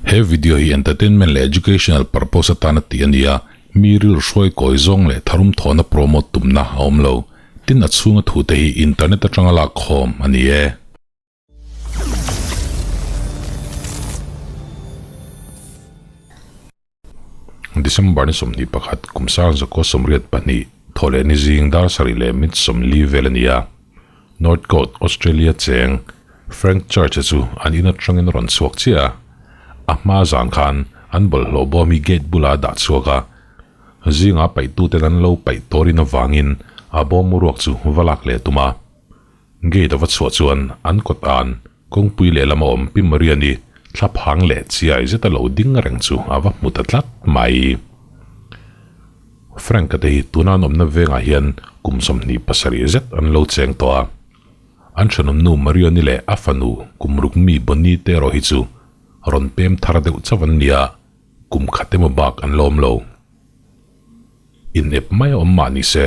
He video hi entertainment leh educational purpose atana tih a ni a, mi rilru hruai kawi zawng leh tharum thawhna promote tumna a awm lo. Tin a chhunga thute hi internet atanga lak khawm a ni e. December ni 21 kum sang zakaw 82 thawhleh ni zing dar sarih leh mit 40 vel a ni a. Northcote, Australia cheng Frank Church-a chu an in atangin a rawn chhuak chiah a. A hma zan khan an bawlhhlawh bawm hi gate bulah a dah chhuak a. Zinga paihtuten an lo paih tawrin avangin a bawm ruak chu va lak leh tum a. Gate a va chhuah chuan an kawt an kawngpui lehlam a awm Pi Mariani thla phang leh chiai zet a lo ding reng chu a va hmu ta tlat mai. Frank-a te hi tuna an awmna vengah hian kum 27 zet an lo cheng tawh a. An thenawmnu Mariani leh a fanu kum ruk mi Bonnie te erawh hi chu rawn pem thar deuh chauh an ni a, kum khat emaw bak an la awm lo. Inep mai a awm mah ni se,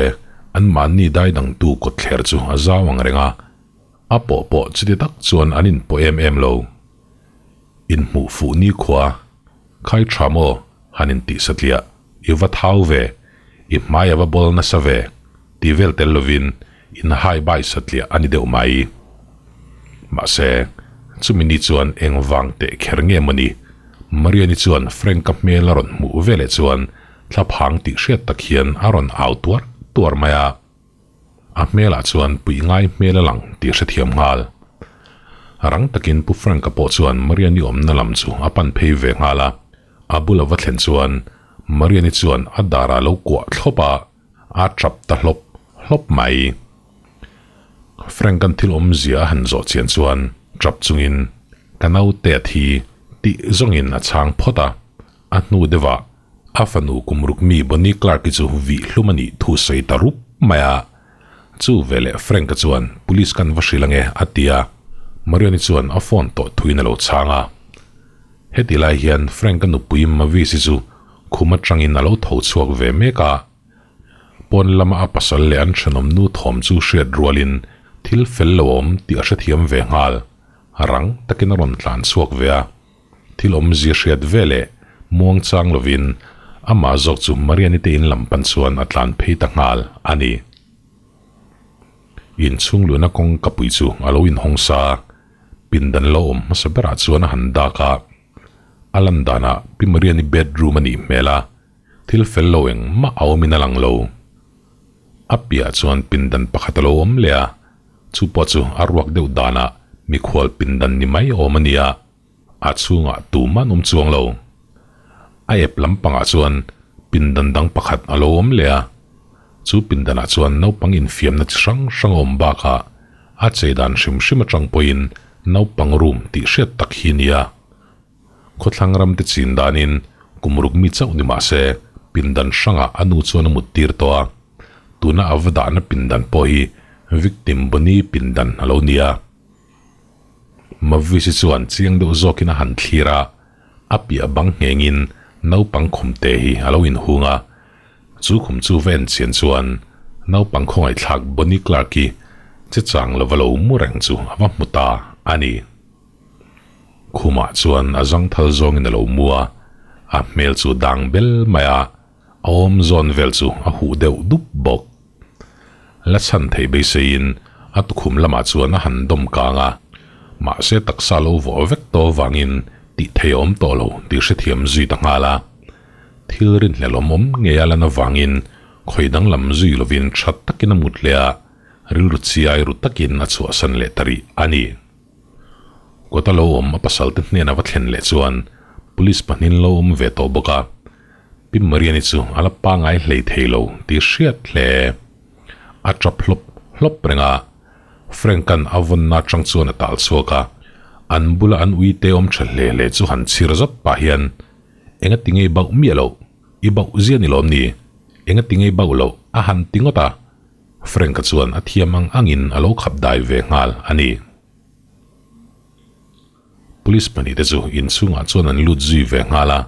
anmahni dai dangtu kawtthler chu a zau ang reng a, a pawh pawh chuti tak chuan an inpawh em em lo. Inhmuh fuh nikhua, khai tha maw han intih satliah, i va thau ve, i hmai a va bawl nasa ve, tih vel tel lovin in hai bai satliah a ni deuh mai. Mahse, chumi ni chuan eng vang teh kher nge maw ni? Mariani chuan Frank-a hmel a rawn hmuh veleh chuan thla phang tih hriat tak hian a rawn au tuar tuar mai a. A hmelah chuan pui ngai hmel a lang tih hrethiam nghal. Rang takin Pu Frank-a pawh chuan Mariani awmna lam chu a pan phei ve nghal a. A bula va thlen chuan Mariani chuan a darah lo kuah thlawp a, a tap ta hlawp hlawp mai. Frank-a'n thil awmzia a han zawh chian chuan tap chungin ka naute a thi tih zawngin a chhang phawt a, a hnu deuhah a fanu kum ruk mi Bonnie Clark-i chu vih hlum a nih thu sawi ta rup mai a. Chu veleh Frank-a chuan police kan va hrilh ange a ti a, Marion-i chuan a phone tawh thuin a lo chhang a. Heti lai hian Frank-a nupui Mavis-i chu khum atangin a lo tho chhuak ve mek a. Pawn lama a pasal leh an thenawm nu thawm chu hriat rualin thil fel lo awm tih a hrethiam ve nghal. Rang takin a rawn tlan chhuak ve a. Thil awmzia hriat ve leh muang chang lovin amah zawk chu Mariani te in lam pan chuan a tlan phei ta nghal a ni. Inchhung luhna kawng kapui chu a lo inhawng sa a, pindan lo awm hmasa berah chuan a han dak a. A lan danah Pi Mariani bedroom a nih hmel a, thil fel lo engmah a awmin a lang lo. A piah chuan pindan pakhat a lo awm leh a, chu pawh chu a ruak deuh danah mikhual pindan ni mai awm a ni a. A chhungah tumah an awm chuang lo. A ep lampangah chuan pindan dang pakhat a lo awm leh a, chu pindanah chuan naupang infiamna chi hrang hrang a awm bakah a chei dan hrim hrim atang pawhin naupang room tih hriat tak hi a ni a. Khawthlang ramte chin danin kum ruk mi chauh ni mah se pindan hrangah a nu chuan a mut tir tawh a, tuna a va dahna pindan pawh hi victim Bonnie pindan a lo ni a. Mavis-i chuan chiang deuh zawkin a han thlir a, a piah bang nghengin naupang khumte hi a lo inhung a. Chu khum chu va en chian chuan naupang khawngaihthlak Bonnie Clark-i che chang lova lo mu reng chu a va hmu ta a ni. Khumah chuan a zangthal zawngin a lo mu a, a hmel chu dang bel mai a, a awm zawn vel chu a huh deuh dup bawk. La chhan theih beiseiin a tukhum lamah chuan a han dawm kang a, mahse taksa lo vawh vek tawh avangin tih theih a awm tawh lo tih hrethiam zui ta nghal a. Thil rinhlelh awm awm ngei a lan avangin khawi danglam zui lovin tha takin a mut leh a, rilru chiai ru takin a chhuahsan leh ta rih a ni. Kawta lo awm a pasalte hnena va thlen leh chuan police pahnin lo awm ve tawh bawk a. Pi Mariani chu a la pangai hlei thei lo tih hriat hle. A tap hlawp hlawp reng a, Frank-a'n a vawnna atang chuan a tal chhuak a, an bula an uite awm tha hle hle chu han chhir zat pah hian, Enga ti ngei bauh miah loh, i bauh zia ni lawm ni? Enga ti ngei bauh loh? a han ti ngawt a. Frank-a chuan a thiam ang angin a lo khap dai ve nghal a ni. Police pahnih te chu inchhungah chuan an lut zui ve nghal a,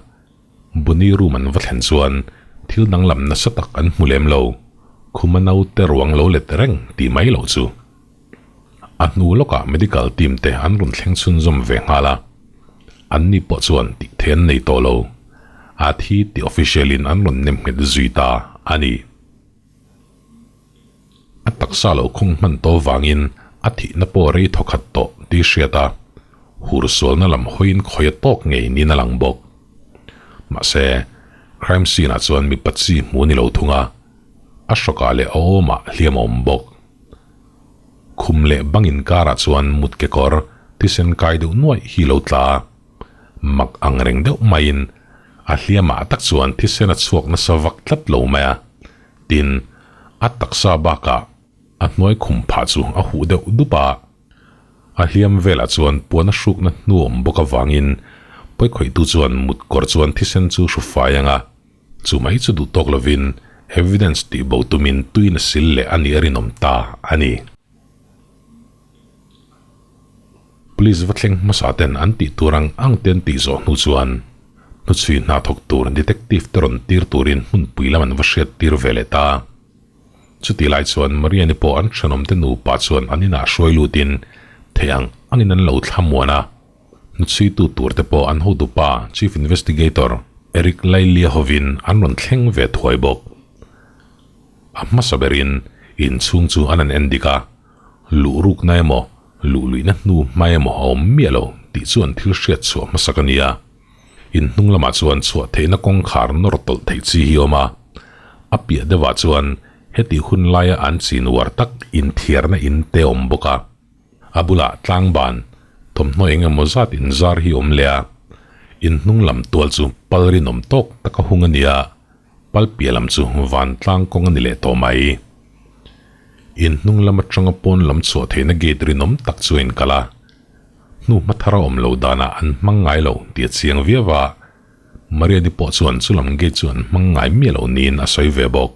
Bunny room an va thlen chuan thil danglam nasa tak an hmu lem lo, khuma naute ruang lo let reng tih mai loh chu. A hnu lawkah medical team te an rawn thleng chhunzawm ve nghal a. Anni pawh chuan tih theih an nei tawh lo. A thi tih official in an rawn nem nghet zui ta a ni. A taksa lo khawng hman tawh vangin a thihna pawh rei thaw khat tawh tih hriat a, hur sualna lam hawiin khawi a tawk ngei niin a lang bawk. Mahse, crime scene ah chuan mipa chi hmu a ni lo thung a, a hrawkah leh a awmah hliam a awm bawk. Khum leh bang inkarah chuan mut kekawr thisen kai deuh nuaih hi lo tla a, mak ang reng deuh maiin a hliamah tak chuan thisen a chhuak nasa vak tlat lo mai a, tin, a taksa bakah a hnuai khum phah chu a huh deuh dup a. A hliam velah chuan puan a hrukna hnu awm bawk avangin pawikhawihtu chuan mut kawr chuan thisen chu hru fai ang a, chu mai chu duh tawk lovin evidence tih bo tumin tuin a sil leh a nih a rinawm ta a ni. Police va thleng hmasa ten an tih tur ang ang te an tih zawh hnu chuan hnuchhui hna thawk tur detective te rawn tir turin hmunpui lam an va hriat tir ve leh ta. Chutih lai chuan Mariani pawh an thenawmte nupa chuan an inah hruai lutin theih ang angin an lo thlamuan a. Hnuchhuitu turte pawh an hotupa Chief Investigator Eric Lailia hovin an rawn thleng ve thuai bawk. A hmasa berin inchhung chu an han en dik a, luh rukna emaw luh luihna hnu hma emaw a awm miah lo tih chu an thil hriat chhuah hmasak a ni a. In hnung lamah chuan chhuah theihna kawngkhar nawr tawlh theih chi hi a awm a, a piah deuhah chuan heti hun laia an chin uar tak inthiarna in te a awm bawk a. A bulah tlangban thawmhnaw eng emaw zat inzar hi a awm leh a, in hnung lam tual chu pal rinawm tawk taka hung a ni a, pal piah lam chu vantlang kawng a ni leh tawh mai. In hnung lam atanga pawn lam chhuah theihna gate rinawm tak chu a inkalh a. Hnu hma thar a awm lo danah an hmang ngai lo tih a chiang viau a, Mariani pawh chuan chu lam gate chu an hmang ngai miah lo niin a sawi ve bawk.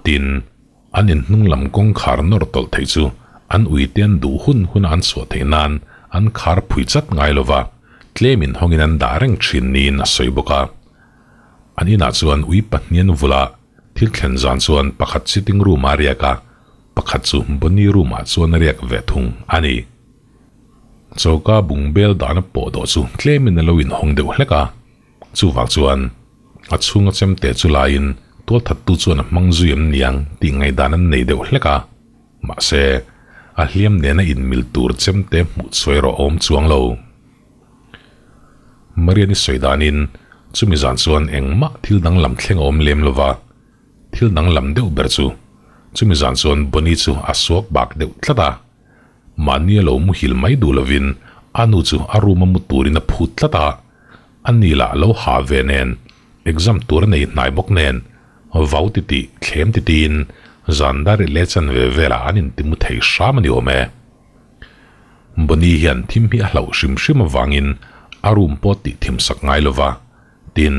Tin, an inhnung lam kawngkhar nawr tawlh theih chu an uite an duh hun huna an chhuah theih nan an khar phui chat ngai lo va, tlem inhawngin an dah reng thin niin a sawi bawk a. An inah chuan ui pahnian vula thil thlen zan chuan pakhat sitting room ah a riak a, Pakhat chu Bonnie room ah chuan a riak ve thung a ni. Choka bung bel dahna pawh dawh chu tlemin a lo inhawng deuh hlek a, chuvang chuan a chhunga chemte chu laiin tualthattu chuan a hmang zui em niang tih ngaihdan an nei deuh hlek a, mahse a hliam nena inmil tur chemte hmuh chhuai erawh a awm chuang lo. Marian-i sawi danin chumi zan chuan engmah thil danglam thleng a awm lem lova, Thil danglam deuh ber chu, chumi zan chuan Bonnie chu a suak bak deuh tlat a. Mahni a lo muhil mai duh lovin a nu chu a room a mu turin a phut tlat a. A ni lah lo hah ve nen, exam tur a nei hnai bawk nen, vau titih, thlem titiin zan dar i leh chan ve velah an intimu thei hram a ni awm e. Bonnie hian thim hi a hlauh hrim hrim avangin a room pawh tih thim sak ngai lova, Tin,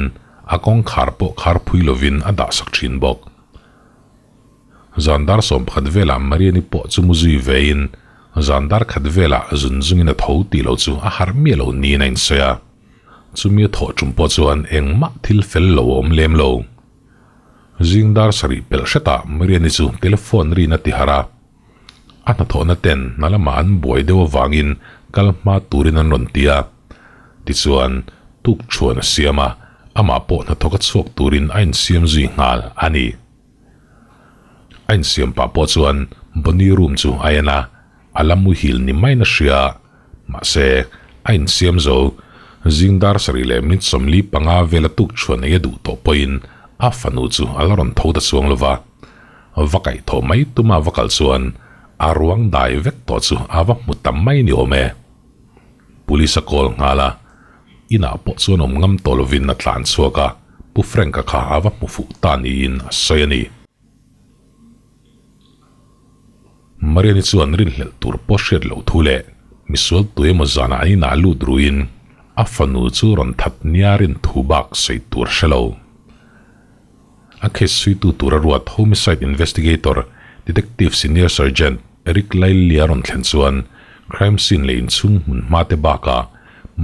a kawngkhar pawh khar phui lovin a dah sak thin bawk. Zan dar 11 velah Mariani pawh chu mu zui vein zan dar khat velah zun zungin a tho tih lo chu a harh miah lo niin a insawi a. Chumi a thawh tum pawh chuan engmah thil fel lo a awm lem lo. Zing dar sarih pelh hretah Mariani chu telephone rin a ti harh a. A hnathawhna ten hna lamah an buai deuh avangin kal hma turin an rawn ti a. Tichuan, tuk chuan a siam a, amah pawh hnathawk a chhuak turin a insiam zui nghal a ni. A insiam pah pawh chuan Bonnie room chu a en a, a la muhil ni maiin a hria. Mahse, a insiam zo, zing dar 7:45 vela tuk chuan ei a duh tawh pawhin a fanu chu a la rawn tho ta chuang lo va. Va kaih tawh mai tuma va kal chuan a ruang dai vek tawh chu a va hmu tam mai ni awm e. Police a call nghal a, inah pawh chuan awm ngam tawh lovin a tlan chhuak a, Pu Frank-a kha a va hmu fuh ta niin a sawi a ni. Mariani chuan rinhlelh tur pawh hriat loh thu leh misual tu emaw zanah an inah lut ruin a fanu chu rawn that nia rin thu bak sawi tur hre lo. A case suitu tura ruat Homicide Investigator Detective Senior Sergeant Eric Lailli a rawn thlen chuan crime scene leh inchhung hmun hma te bakah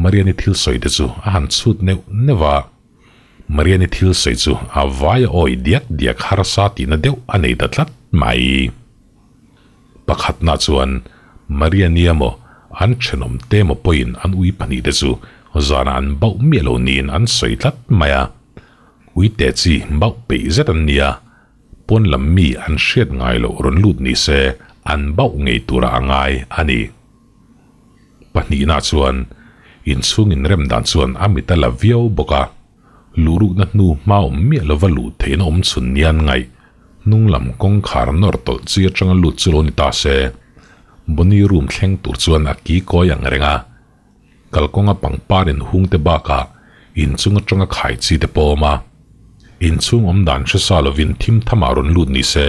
Mariani thil sawi te chu a han chhut neuh neuh a. Mariani thil sawi chu a vai a awi diak diak harsa tihna deuh a nei ta tlat mai. Pakhatna chuan Mariani emaw An thenawm te maw pawhin an ui pahnihte chu zanah an bauh miah lo niin an sawi tlat mai a. Ui te chi bauh peih zet an nia, pawn lam mi an hriat ngai loh rawn lut ni se an bauh ngei tura a ngai a ni. Pahnihna chuan inchhung inrem dan chuan a mit a la viau bawk a. Luhrukna hnu hma awm miah lova luh theihna awm chhun nia an ngaih. Hnung lam kawngkhar nawr tawlh chi atanga lut chu lo ni ta se. Bonnie room thleng tur chuan a ki kawi ang reng a. Kalkawnga pangpar inhung te bakah inchung atanga khai chi te pawh a awm a. Inchhung awm dan hre sa lovin thim thamah rawn lut ni se,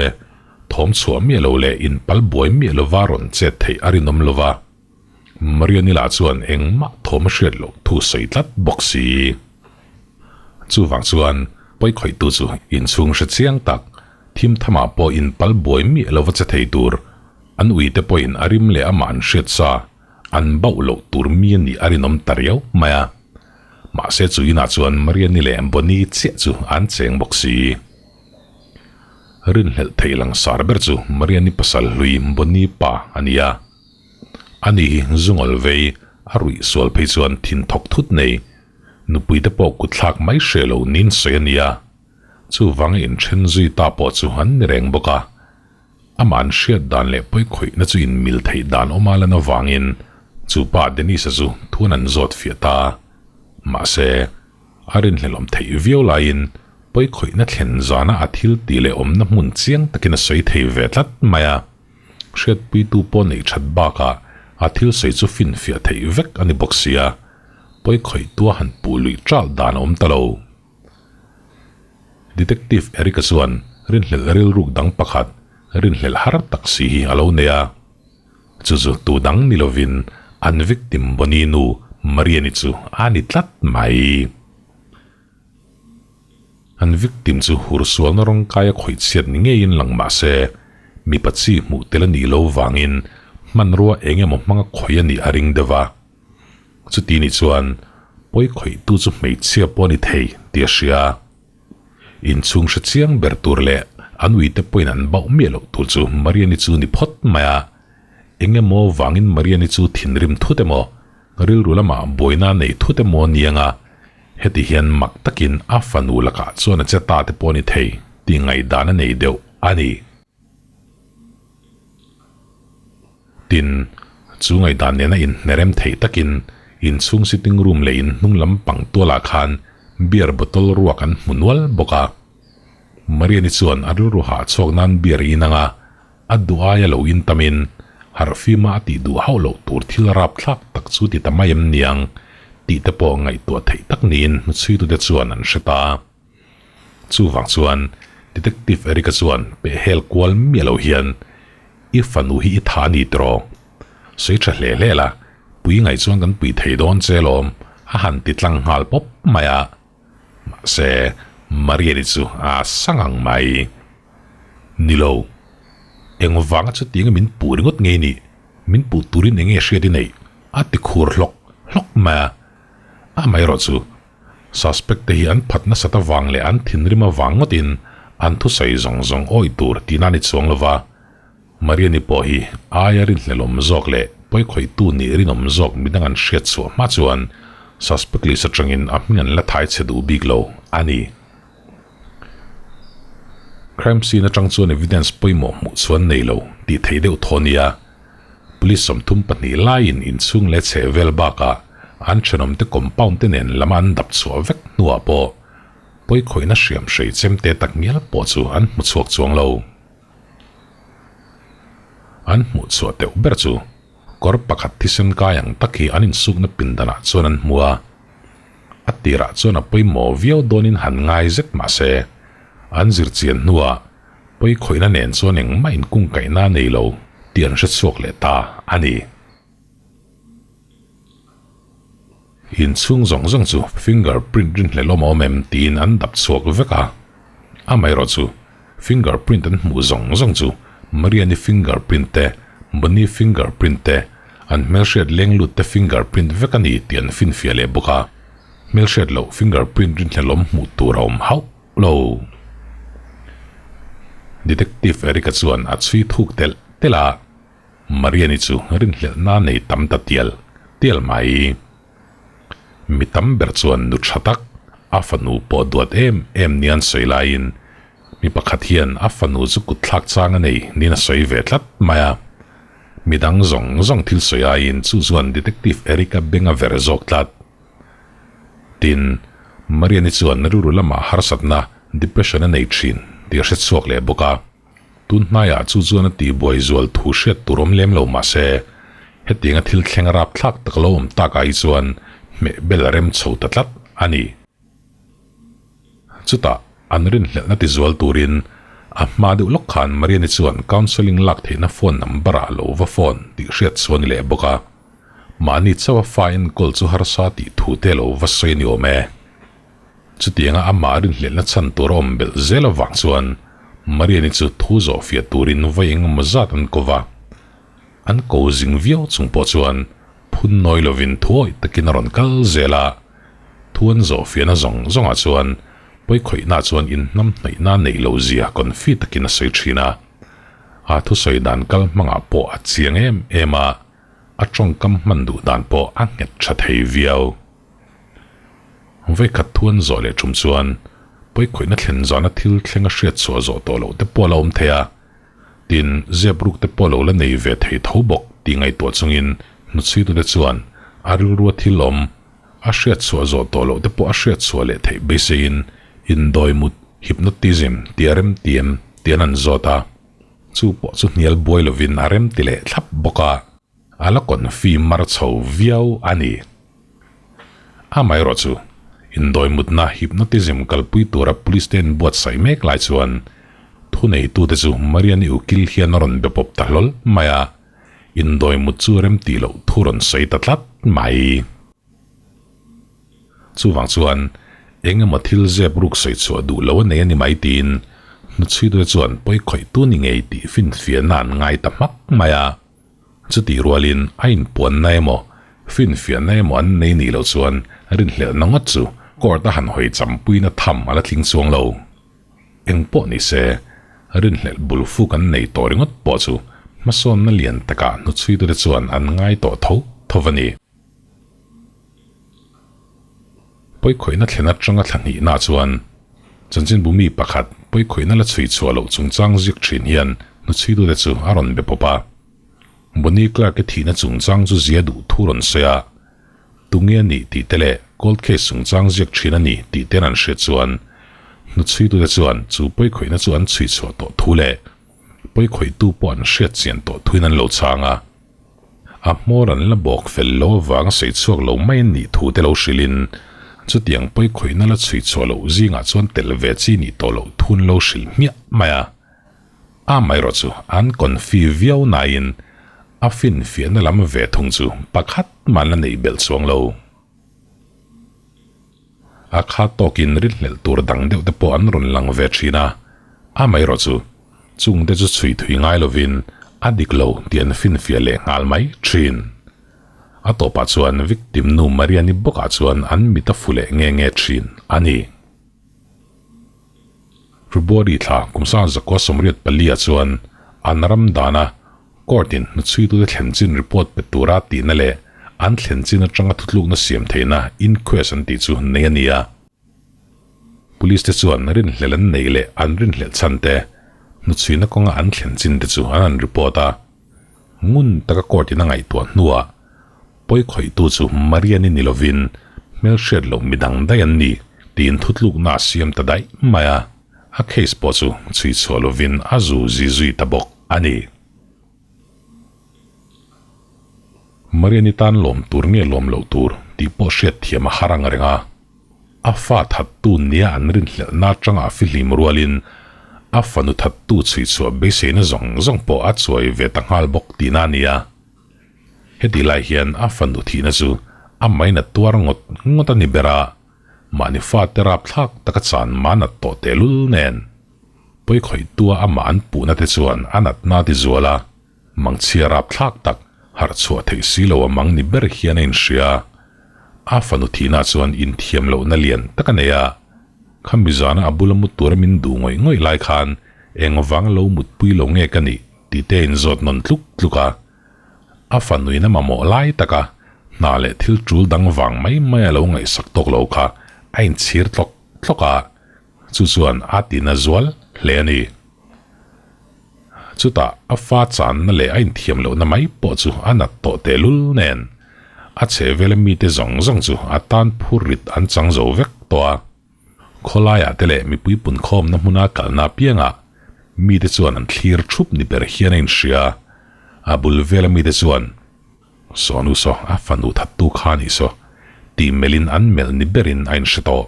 thawm chhuah miah lo leh inpal buai miah lova rawn chet theih a rinawm lova. Mariani lah chuan engmah thawm a hriat loh thu sawi tlat bawk si. Chuvang chuan pawikhawihtu chu inchhung hre chiang tak, thim thamah pawh inpal buai miah lova che thei tur, an uite pawhin a rim leh amah an hriat sa, an bauh loh tur mi a nih a rinawm ta riau mai a. Mahse chu inah chuan Mariani leh Bonnie chiah chu an cheng bawk si. Rinhlelh theih langsar ber chu Mariani pasal hlui Bonnie pa a ni a. Ani hi zungawl vei a ruih sual phei chuan thin thawk thut nei, nupui te pawh kut thlak mai hre lo niin sawi a nia. Chuvanga inthen zui ta pawh chu an ni reng bawk a. Amah an hriat dan leh pawikhawihna chu inmil theih dan awm a lan avangin chu pa Dennis-a chu thuan an zawt fiah ta. Mahse, a rinhlelawm theih viau laiin pawikhawihna thlen zana a thil tih leh awmna hmun chiang takin a sawi thei ve tlat mai a. Hriatpuitu pawh neih that bakah a thil sawi chu finfiah theih vek a ni bawk sia, pawikhawihtua han puh luih ṭalh dan a awm ta lo. Detective Eric-a chuan rinhlelh rilruk dang pakhat, rinhlelh har tak si hi a lo nei a. Chu chu tu dang ni lovin an victim Bonnie nu Marian-i chu a ni tlat mai. An victim chu hursualna rawngkaia khawih chhiat ni ngeiin lang mah se, mipa chi hmuh tel a nih lo vangin hmanrua eng emaw hmanga khawih a nih a ring deuh a. Chuti nih chuan pawi khawihtu chu hmeichhia pawh a ni thei tih a hria. Inchhung hre chiang ber tur leh an uite pawhin an bauh miah loh tur chu Mariani chu ni phawt mai a. Eng emaw vangin Mariani chu thinrim thut emaw, rilru lamah buaina nei thut emaw a ni ang a, Heti hian mak takin a fanu lakah chuan a che ta te pawh a ni thei tih ngaihdan a nei deuh a ni. Tin, chu ngaihdan nena inhnerem theih takin inchhung sitting room leh in hnung lam pang tualah khan beer bottle ruak an hmu nual bawk a. Mariani chuan a rilru hahchhuak nan beer in anga a duh aia lo in tamin harhfima a tih duh hauh loh tur thil rapthlak tak chu ti ta mai em niang tih te pawh ngaihtuah theih tak niin hnuchhuitute chuan an hre ta. Chuvang chuan Detective Eric-a chuan pehhel kual miah lo hian I fanu hi i tha a ni tiraw? Sawi tha hle hle la, pui ngaih chuan kan pui thei dawn che lawm a han ti tlang nghal pawp mai a. Mahse, Mariani chu a sang ang mai. Ni lo. Engvanga chutianga min puh ringawt ngei ni? Min puh turin enge hriat i neih? A ti khur hlawk hlawk mai a. Amaherawh chu, suspect te hi an phat nasat avang leh an thinrim avang ngawtin an thusawi zawng zawng awih tur tihna a ni chuang lo va. Mariani pawh hi aia rinhlelawm zawk leh pawikhawihtu nih rinawm zawk midang an hriat chhuah hma chuan suspect list atangin a hming an la thai chhe duh bik lo a ni. Crime scene atang chuan evidence pawimawh hmuh chuan nei lo tih theih deuh thaw nia. Police 32 laiin inchhung leh chheh vel bakah an thenawmte compound te nen lama an dap chhuah vek hnuah pawh pawikhawihna hriam hrei chemte takngial pawh chu an hmu chhuak chuang lo. An hmuh chhuah teuh ber chu kawr pakhat thisen kai ang tak hi an insukna pindanah chuan an hmu a. A tirah chuan a pawimawh viau dawnin han ngai zet mah se, an zir chian hnuah pawikhawihna nen chuan engmah inkungkaihna a nei lo tih an hre chhuak leh ta a ni. Inchhung zawng zawng chu finger print rinhlelh awm awm em tiin an dap chhuak vek a. Amaherawh chu finger print an hmuh zawng zawng chu Mariani finger print te, Bonnie finger print te, an hmelhriat leng lut te finger print vek a ni tih an finfiah leh bawk a. Hmelhriat loh finger print rinhlelh awm hmuh tur a awm hauh lo. Detective Eric-a chuan a chhui thuk telh telh a. Mariani chu rinhlelhna a nei tam ta tial tial mai. Mi tam ber chuan nu tha tak, a fanu pawh duat em em nia an sawi laiin mi pakhat hian a fanu chu kutthlak chang a nei niin a sawi ve tlat mai a. Mi dang zawng zawng thil sawi aiin chu chuan Detective Eric-a beng a ver zawk tlat. Tin, Mariani chuan rilru lamah harsatna, depression a nei thin tih a hre chhuak leh bawk a. Tun hnaiah chu chuan a tihbuai zual thu hriat tur awm lem lo mah se, hetianga thil thleng rapthlak tak lo awm takah hi chuan hmeh bel a rem chho ta tlat a ni. Chutah, an rinhlelhna tizual turin a hma deuh lawk khan Mariani chuan counselling lak theihna phone number ah lo va phone tih hriat chu a ni leh bawk a. Mahni chauha fa enkawl chu harsa tih thu te lo va sawi a ni awm e. Chutianga amah rinhlelhna chhan tur a awm belh zel avang chuan Mariani chu thu zawh fiah turin vawi engemaw zat an ko va. An ko zing viau chung pawh chuan phun nawi lovin thuawih takin a rawn kal zel a. Thu an zawh fiahna zawng zawngah chuan pawikhawihna chuan inhnam hnaihna neih loh zia confi takin a sawi thin a. A thusawi dan kal hmangah pawh a chiang em em a. A tawngkam hman duh dan pawh a nghet tha thei viau. Vawikhat thu an zawh leh tum chuan pawikhawihna thlen zana thil thleng a hriat chhuah zawh tawh loh te pawh a la awm thei a, tin zep ruk te pawh lo la nei ve thei tho bawk tih ngaihtuah chungin hnuchhuitute chuan a rilrua thil awm a hriat chhuah zawh tawh loh te pawh a hriat chhuah leh theih beiseiin indawimut, hypnotism, tih a remtiam tih an han zawt a. Chu pawh chu hnial buai lovin a rem ti leh thlap bawk a, a la kawnfi mar chho viau a ni. Amaherawhchu, indawi mutna hypnotism kalpui tura police te an buatsaih mek lai chuan thuneitute chu Mariani ukil hian a rawn be pawp ta hlawl mai a, indawi mut chu rem tih loh thu rawn sawi ta tlat mai. Chuvang chuan eng emaw thil zep ruk sawi chhuah duh lo a nei a ni mai tiin hnuchhuitute chuan pawi khawih tu ni ngei tih finfiahna an ngai ta hmak mai a. Chutih rualin a inpuanna emaw finfiahna emaw an nei nih loh chuan rinhlelhna ngawt chu court a han hawi champuina tham a la tling chuang lo. Eng pawh ni se, rinhlelh bul fuk an nei tawh ringawt pawh chu hmasawnna lian takah hnuchhuitute chuan an ngai tawh tho tho a ni. Pawikhawihna thlen atanga thla hnihna chuan chanchinbu mi pakhat pawikhawihna la chhui chhuah loh chungchang ziak thin hian hnuchhuitute chu a rawn be pawp a. Bonnie Clark-i thihna chungchang chu zia duh thu rawn sawi a, tunge a nih tih te leh cold case chungchang ziak thin a ni tih te an hriat chuan hnuchhuitute chuan chu pawikhawihna chu an chhui chhuah tawh thu leh pawikhawihtu pawh an hriat chian tawh thuin an lo chhang a. A hmawr an la bawk fel lo avanga sawi chhuak lo mai an nih thu te lo hrilhin, chutiang pawi khawihna la chhui chhuah loh zingah chuan tel ve chi nih tawh loh thun lo hrilh hmiah mai a. Amaherawh chu an confi viau nain a finfiahna lam ve thung chu pakhat mah an la neih belh chuang lo. A kha tawkin rinhlelh tur dang deuh te pawh an rawn lang ve thin a, amaherawh chu chungte chu chhui thui ngai lovin a dik lo tih an finfiah leh nghal mai thin. A tawpah chuan victim nu Mariani bawkah chuan an mit a fu leh nge nge thin a ni. February thla kum 1984 ah chuan an ram dana Court in hnuchhuitute thlen chin report pe tura tihna leh an thlen chin atanga thutlukna siam theihna inquest an tih chu nei a ni a. Police te chuan rinhlelh an neih leh an rinhlelh chhan te, hnuchhuina kawnga an thlen chin te chu an han report a. Ngun taka court in a ngaihtuah hnuah pawi khawihtu chu Mariani ni lovin hmelhriat loh midang daih an ni tiin thutlukna a siam ta daih mai a. A case pawh chu chhui chhuah lovin a zu zi zui ta bawk a ni. Mariani tan lawm tur nge lawm loh tur tih pawh hriat thiam a har ang reng a. A fa thattu nia an rinhlelhna atanga a fihlim rualin a fanu thattu chhui chhuah beiseina zawng zawng pawh a chuai ve ta nghal bawk tihna a ni a. Heti lai hian a fanu thihna chu a maina tuar ngawt ngawt a ni ber a. Mahni fate rapthlak taka chan mah nat tawh tehlul nen pawi khawihtua amah an puhna te chuan a natna ti zual a, mangchhia rapthlak tak harh chhuah theih si lo a mang ni ber hian a inhria. A fanu thihna chuan inthiam lohna lian tak a nei a, khami zana a bula mut tura min duh ngawih ngawih lai khan engvang lo mutpui lo nge ka nih tih te a inzawt nawn tluk tluk a. A fanuin a mamawh lai taka hna leh thil tul dang vang mai mai a lo ngaihsak tawk lo kha a inchhir tlawk tlawk a, chu chuan a tina zual hle a ni. Chutah a fa channa leh a inthiam lohna mai pawh chu a nat tawh tehlul nen a chhehvela mite zawng zawng chu a tan phur rit an chang zo vek tawh a. Khawlaiah te leh mipui punkhawmna hmuna kalna apiangah mite chuan an thlir thup ni ber hian a inhria. A bul vela mite chuan, Sawnu saw, a fanu thattu kha a nih saw, tih melhin an melh ni berin a inhre tawh.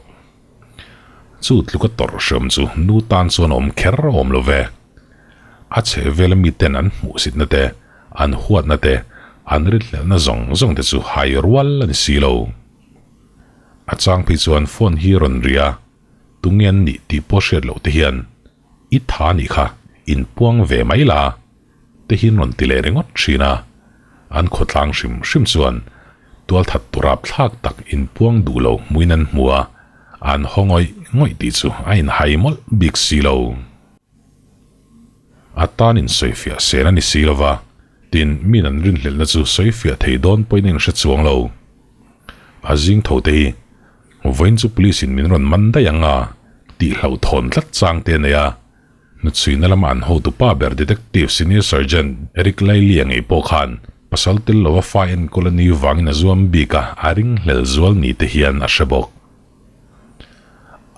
Chu tluka tawrh hreawm chu nu tan chuan awm kher awm lo ve. A chhe vela miten an hmuhsitna te, an huatna te, an rinhlelhna zawng zawng te chu hai rual a ni si lo. A chang phei chuan phone hi rawn ri a, tunge an nih tih pawh hriat loh te hian i tha nih kha inpuang ve mai la te hian rawn ti leh ringawt thin a, an khawtlang hrim hrim chuan tualthat turap thlak tak inpuang duh lo hmuin an hmu a, an haw ngawih ngawih tih chu a inhai mawlh bik si lo. A tan insawifiah sen a ni si lova, tin min an rinhlelhna chu sawifiah thei dawn pawhin a inhre chuang lo. A zing tho te hi vawiin chu police in min rawn man daih ang a tih hlauhthawn tlat chang te a nei a. Hnuchhuina lama an hotu pa ber Detective Senior Sergeant Eric Lailey-a ngei pawh khan pasal tel lova fa enkawl a ni vangin a zuam bik a, a ringhlel zual ni te hian a hre bawk.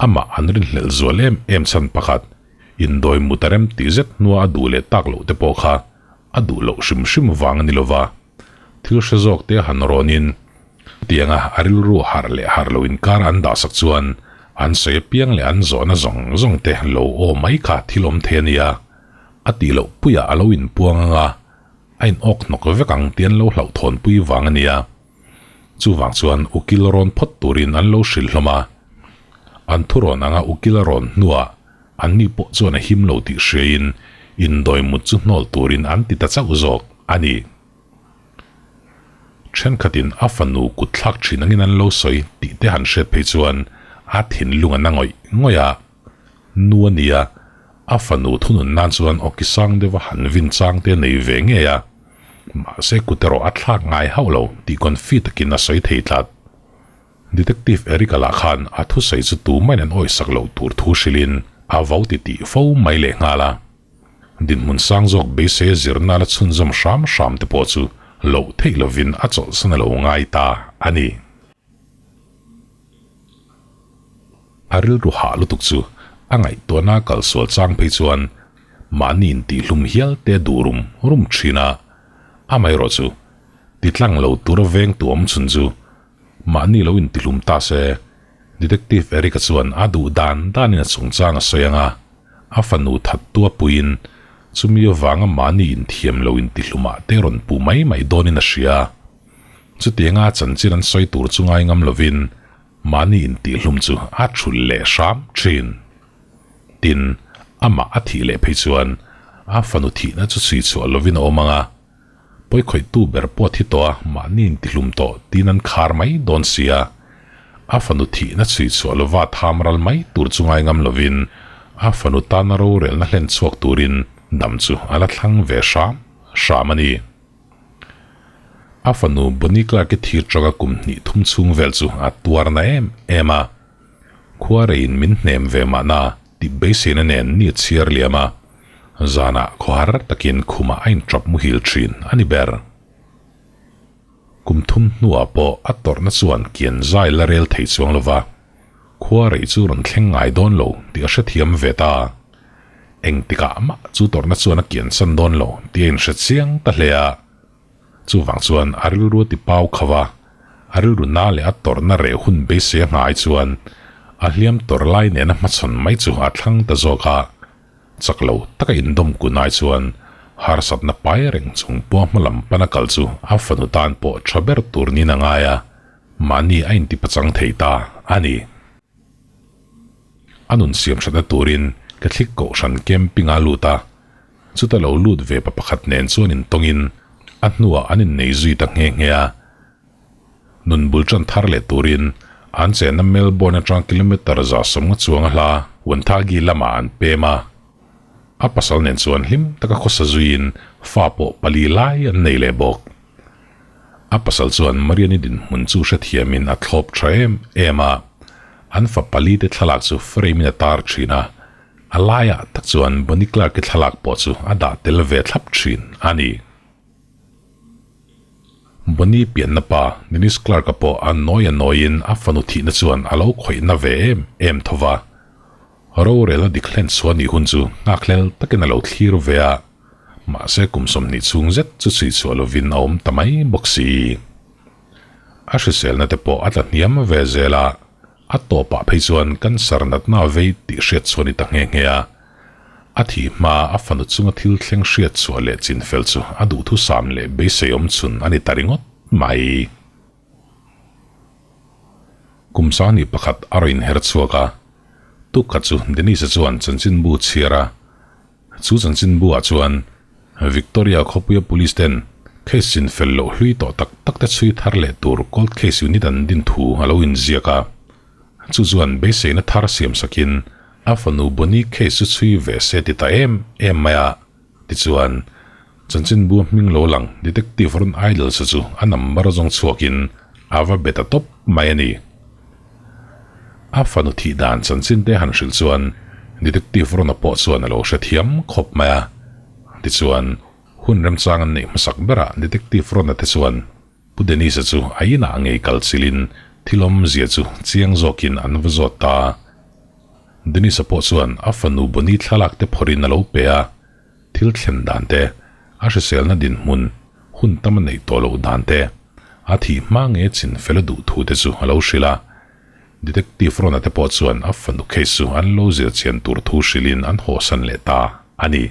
Amah an rinhlelh zual em em chhan pakhat, indawi mut a rem tih zet hnua a duh leh tak loh te pawh kha a duh loh hrim hrim vang a ni lova. Thil hre zawk te han rawnin tianga a rilru harh leh harh lo inkar an dahsak chuan an sawi apiang leh an zawhna zawng zawng te lo aw mai kha thil awm thei a nia. A tih loh puiah a lo inpuang ang a, a in awk hnawk vek ang tih an lo hlauhthawnpui vang a nia. Chuvang chuan ukil rawn phawt turin an lo hrilh hlawm a. An thurawn anga ukil a rawn hnuah Anni pawh chuan a him lo tih hriain indawi mut chu hnawl turin an ti ta chauh zawk a ni. Thenkhatin a fanu kut thlak thin angin an lo sawi tih te han hriat phei chuan a thinlung a na ngawih ngawih a. Nu a nia, a fanu thunun nan chuan awki sang deuha han vin chang te a nei ve ngei a. Mahse kut erawh a thlak ngai hauh lo tih confi takin a sawi thei tlat. Detective Eric-a lah khan a thusawi chu tumahin an awisak loh tur thu hrilhin a vo ti tih fo mai leh nghal a. Dinhmun sang zawk beisei a zirna la chhunzawm hram hram te pawh chu loh theih lovin a chawlhsan a lo ngai ta a ni. A rilru hah lutuk chu a ngaihtuahna a kalsual chang phei chuan mahni intihlum hial te a duh rum rum thin a, amaherawh chu titlang lo tura veng tu awm chhun chu Mahni lo intihlum ta se, Detective Eric-a chuan a duh dan danin a chungchang a sawi ang a, a fanu thattu a puiin chumi avanga mahni inthiam lo intihlumah te rawn puh mai mai dawnin a hria. Chutianga a chanchin an sawi tur chu ngai ngam lovin mahni intihlum chu a thulh leh hram thin. Tin, amah a thih leh phei chuan a fanu thihna chu chhui chhuah lovin a awm ang a, Pawikhawihtu ber pawh thi tawh a, mahni intihlum tawh tiin an khar mai dawn si a. A fanu thihna chhui chhuah lova tham ral mai tur chu ngai ngam lovin a fanu tana rorelna hlen chhuak turin dam chu a la thlang ve hram hram a ni. A fanu Bonnie Clark-i thir tanga kum hnih thum chhung vel chu a tuar na em em a. Khuareiin min hnem ve mahna tih beiseina nen ni a chhiar liam a. Zanah khawhar takin khumah a inṭap muhil ṭhin a ni ber. Kum thum hnuah pawh a tawrhna chuan kian zai la rel thei chuang lo va, khua rei chu rawn thleng ngai dawn lo tih a hrethiam ve ta. Engtikah mah chu tawrhna chuan a kian san dawn lo tih a inhre chiang ta hle a. Chuvang chuan a rilru a ti pau kho a, a rilru na leh a tawrhna reh hun beisei a nghai chuan a hliam tawrh lai nena hmachhawn mai chu a thlang ta zawk a. Chak lo taka indawm kun ai chuan harsatna pai reng chung pawh hma lam pana kal chu a fanu tan pawh tha ber tur niin a ngai a, mahni a intipachang thei ta a ni. A nun siam thatna turin Catholic Kohhran camping-a lut a, chuta lo lut ve pa pakhat nen chuan intawngin a hnuah an innei zui ta nghe nghe a. Nun bul tan thar leh turin an chenna Melbourne atang kilometre 150 chuang a hla Wonthaggi lamah an pem a. A pasal nen chuan hlim taka khawsa zuiin fa pawh pali lai an nei leh bawk. A pasal chuan Mariani dinhmun chu hrethiamin a thlawp tha em em a, an fa palite thlalak chu frame in a tar thin a, a laiah tak chuan Bonnie Clark-i thlalak pawh chu a dah tel ve thlap thin a ni. Bonnie pianna pa Dennis Clark-a pawh a nawi a nawiin a fanu thihna chuan a lo khawihna ve em em tho va. Rorelna dik hlen chhuah nih hun chu nghakhlel takin a lo thlir ve a, mahse kum 20 chhung zet chu chhui chhuah lovin a awm ta mai bawk si. A hriselna te pawh a tla hniam ve zel a, a tawpah phei chuan cancer natna a vei tih hriat chhuah a ni ta nghe nghe a. A thih hma a fanu chunga thil thleng hriat chhuah leh chinfel chu a duhthusam leh beisei awm chhun a ni ta ringawt mai. Kum 21 a rawn inher chhuak a, tuk khat chu Denise-a chuan chanchinbu chhiar a, chu chanchinbu-ah chuan Victoria khawpuia police ten case chinfel loh hlui tawh tak tak te chhui thar leh tur cold case unit an din thu a lo inziak a, chu chuan beiseina thar siam sakin a fanu Bonnie case chu chhui ve se ti ta em em mai a. Tichuan, chanchinbu hming lo lang Detective Ron Idles-a chu a number zawng chhuakin a va be ta tawp mai a ni. A fanu thih dan chanchin te han hrilh chuan Detective Ron-a pawh chuan a lo hrethiam khawp mai a. Tichuan, hun remchang an neih hmasak berah Detective Ron-a te chuan Pu Dennis-a chu a inah ngei kal chilin thil awmzia chu chiang zawkin an va zawt ta. Dennis-a pawh chuan a fanu Bonnie thlalak te phawrhin a lo pe a, thil thlen dan te, a hriselna dinhmun, hun tam a neih tawh loh dan te, a thih hma nge chin fel a duh thu te chu a lo hrilh a. Detective Ron-a te pawh chuan a fanu case chu an lo zir chian tur thu hrilhin an hawhsan leh ta a ni.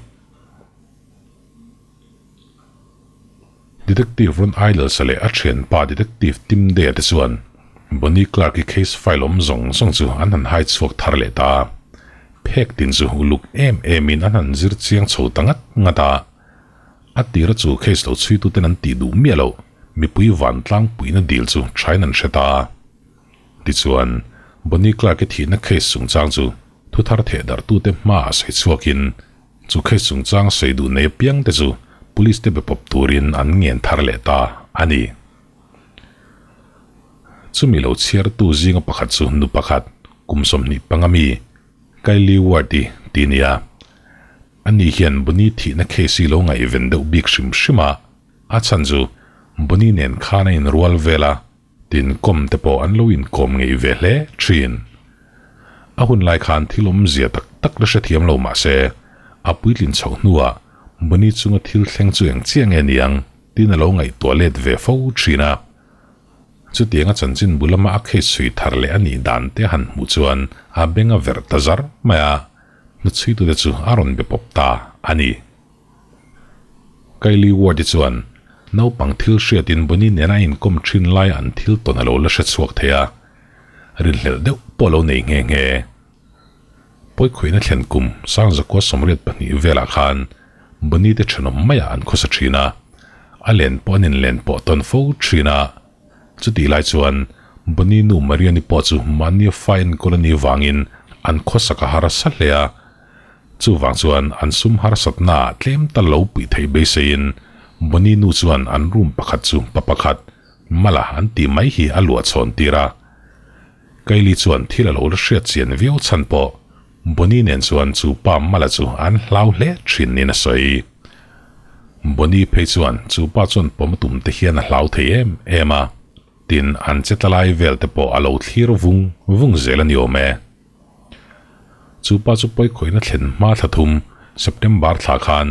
Detective Ron Idles-a leh a thianpa Detective Tim Day-a te chuan Bonnie Clark-i case file awm zawng zawng chu an han hai chhuak thar leh ta a. Phek tin chu uluk em emin an han zir chiang chho ta ngat ngat a. A tira chu case lo chhuituten an tih duh miah loh, mipui vantlangpuina dil chu thain an hre ta a. Tichuan, Bonnie Clark-i thihna case chungchang chu thu thar thehdarhtute hmaah sawi chhuakin Chu case chungchang sawi duh nei apiang te chu police te be pawp turin an ngen thar leh ta a ni. Chumi lo chhiartu zinga pakhat chu nu pakhat kum 25 mi Kylie Ward-i ti nia. Ani hian Bonnie thihna case hi lo ngaihven deuh bik hrim hrim a, a chhan chu Bonnie nen khan a inrual vel a, Tin kawm te pawh an lo inkawm ngei ve hle thin. A hun lai khan thil awmzia tak tak la hrethiam lo mah se, a puitlin chhoh hnuah Bonnie chunga thil thleng chu eng chiah nge niang tin a lo ngaihtuah let ve fo thin a. Chutianga chanchin bu lama a case chhui thar leh a nih dan te han hmuh chuan a beng a verh ta zar mai a, hnuchhuitute chu a rawn be pawp ta a ni. Kylie Ward-i chuan naupang thil hriatin Bonnie nena a inkawm thin lai an thil tawn a lo la hre chhuak thei a, rinhlelh deuh pawh a lo nei nghe nghe. Pawikhuihna thlen kum 1982 velah khan Bonnie te thenawm maiah an khawsa thin a, a len pawh an inlen pawh tawn fo thin a. Chutih lai chuan Bonnie nu Marian-i pawh chu mahnia fa enkawl a nih vangin an khawsak a harsa hle a, Chuvang chuan an sum harsatna tlem tal lo puih theih beiseiin Bonnie nu chuan an room pakhat chu pa pakhat mala an tih mai hi a luah chhawn tir a. Kylie chuan thil a lo la hriat chian viau chhan pawh Bonnie nen chuan chu pa mala chu an hlau hle thin niin a sawi. Bonnie phei chuan chu pa chuan pawm a tum te hian a hlau thei em em a, tin an che tla lai vel te pawh a lo thlir vung vung zel a ni awm e. Chu pa chu pawikhawihna thlen hma thla thum, September thla khan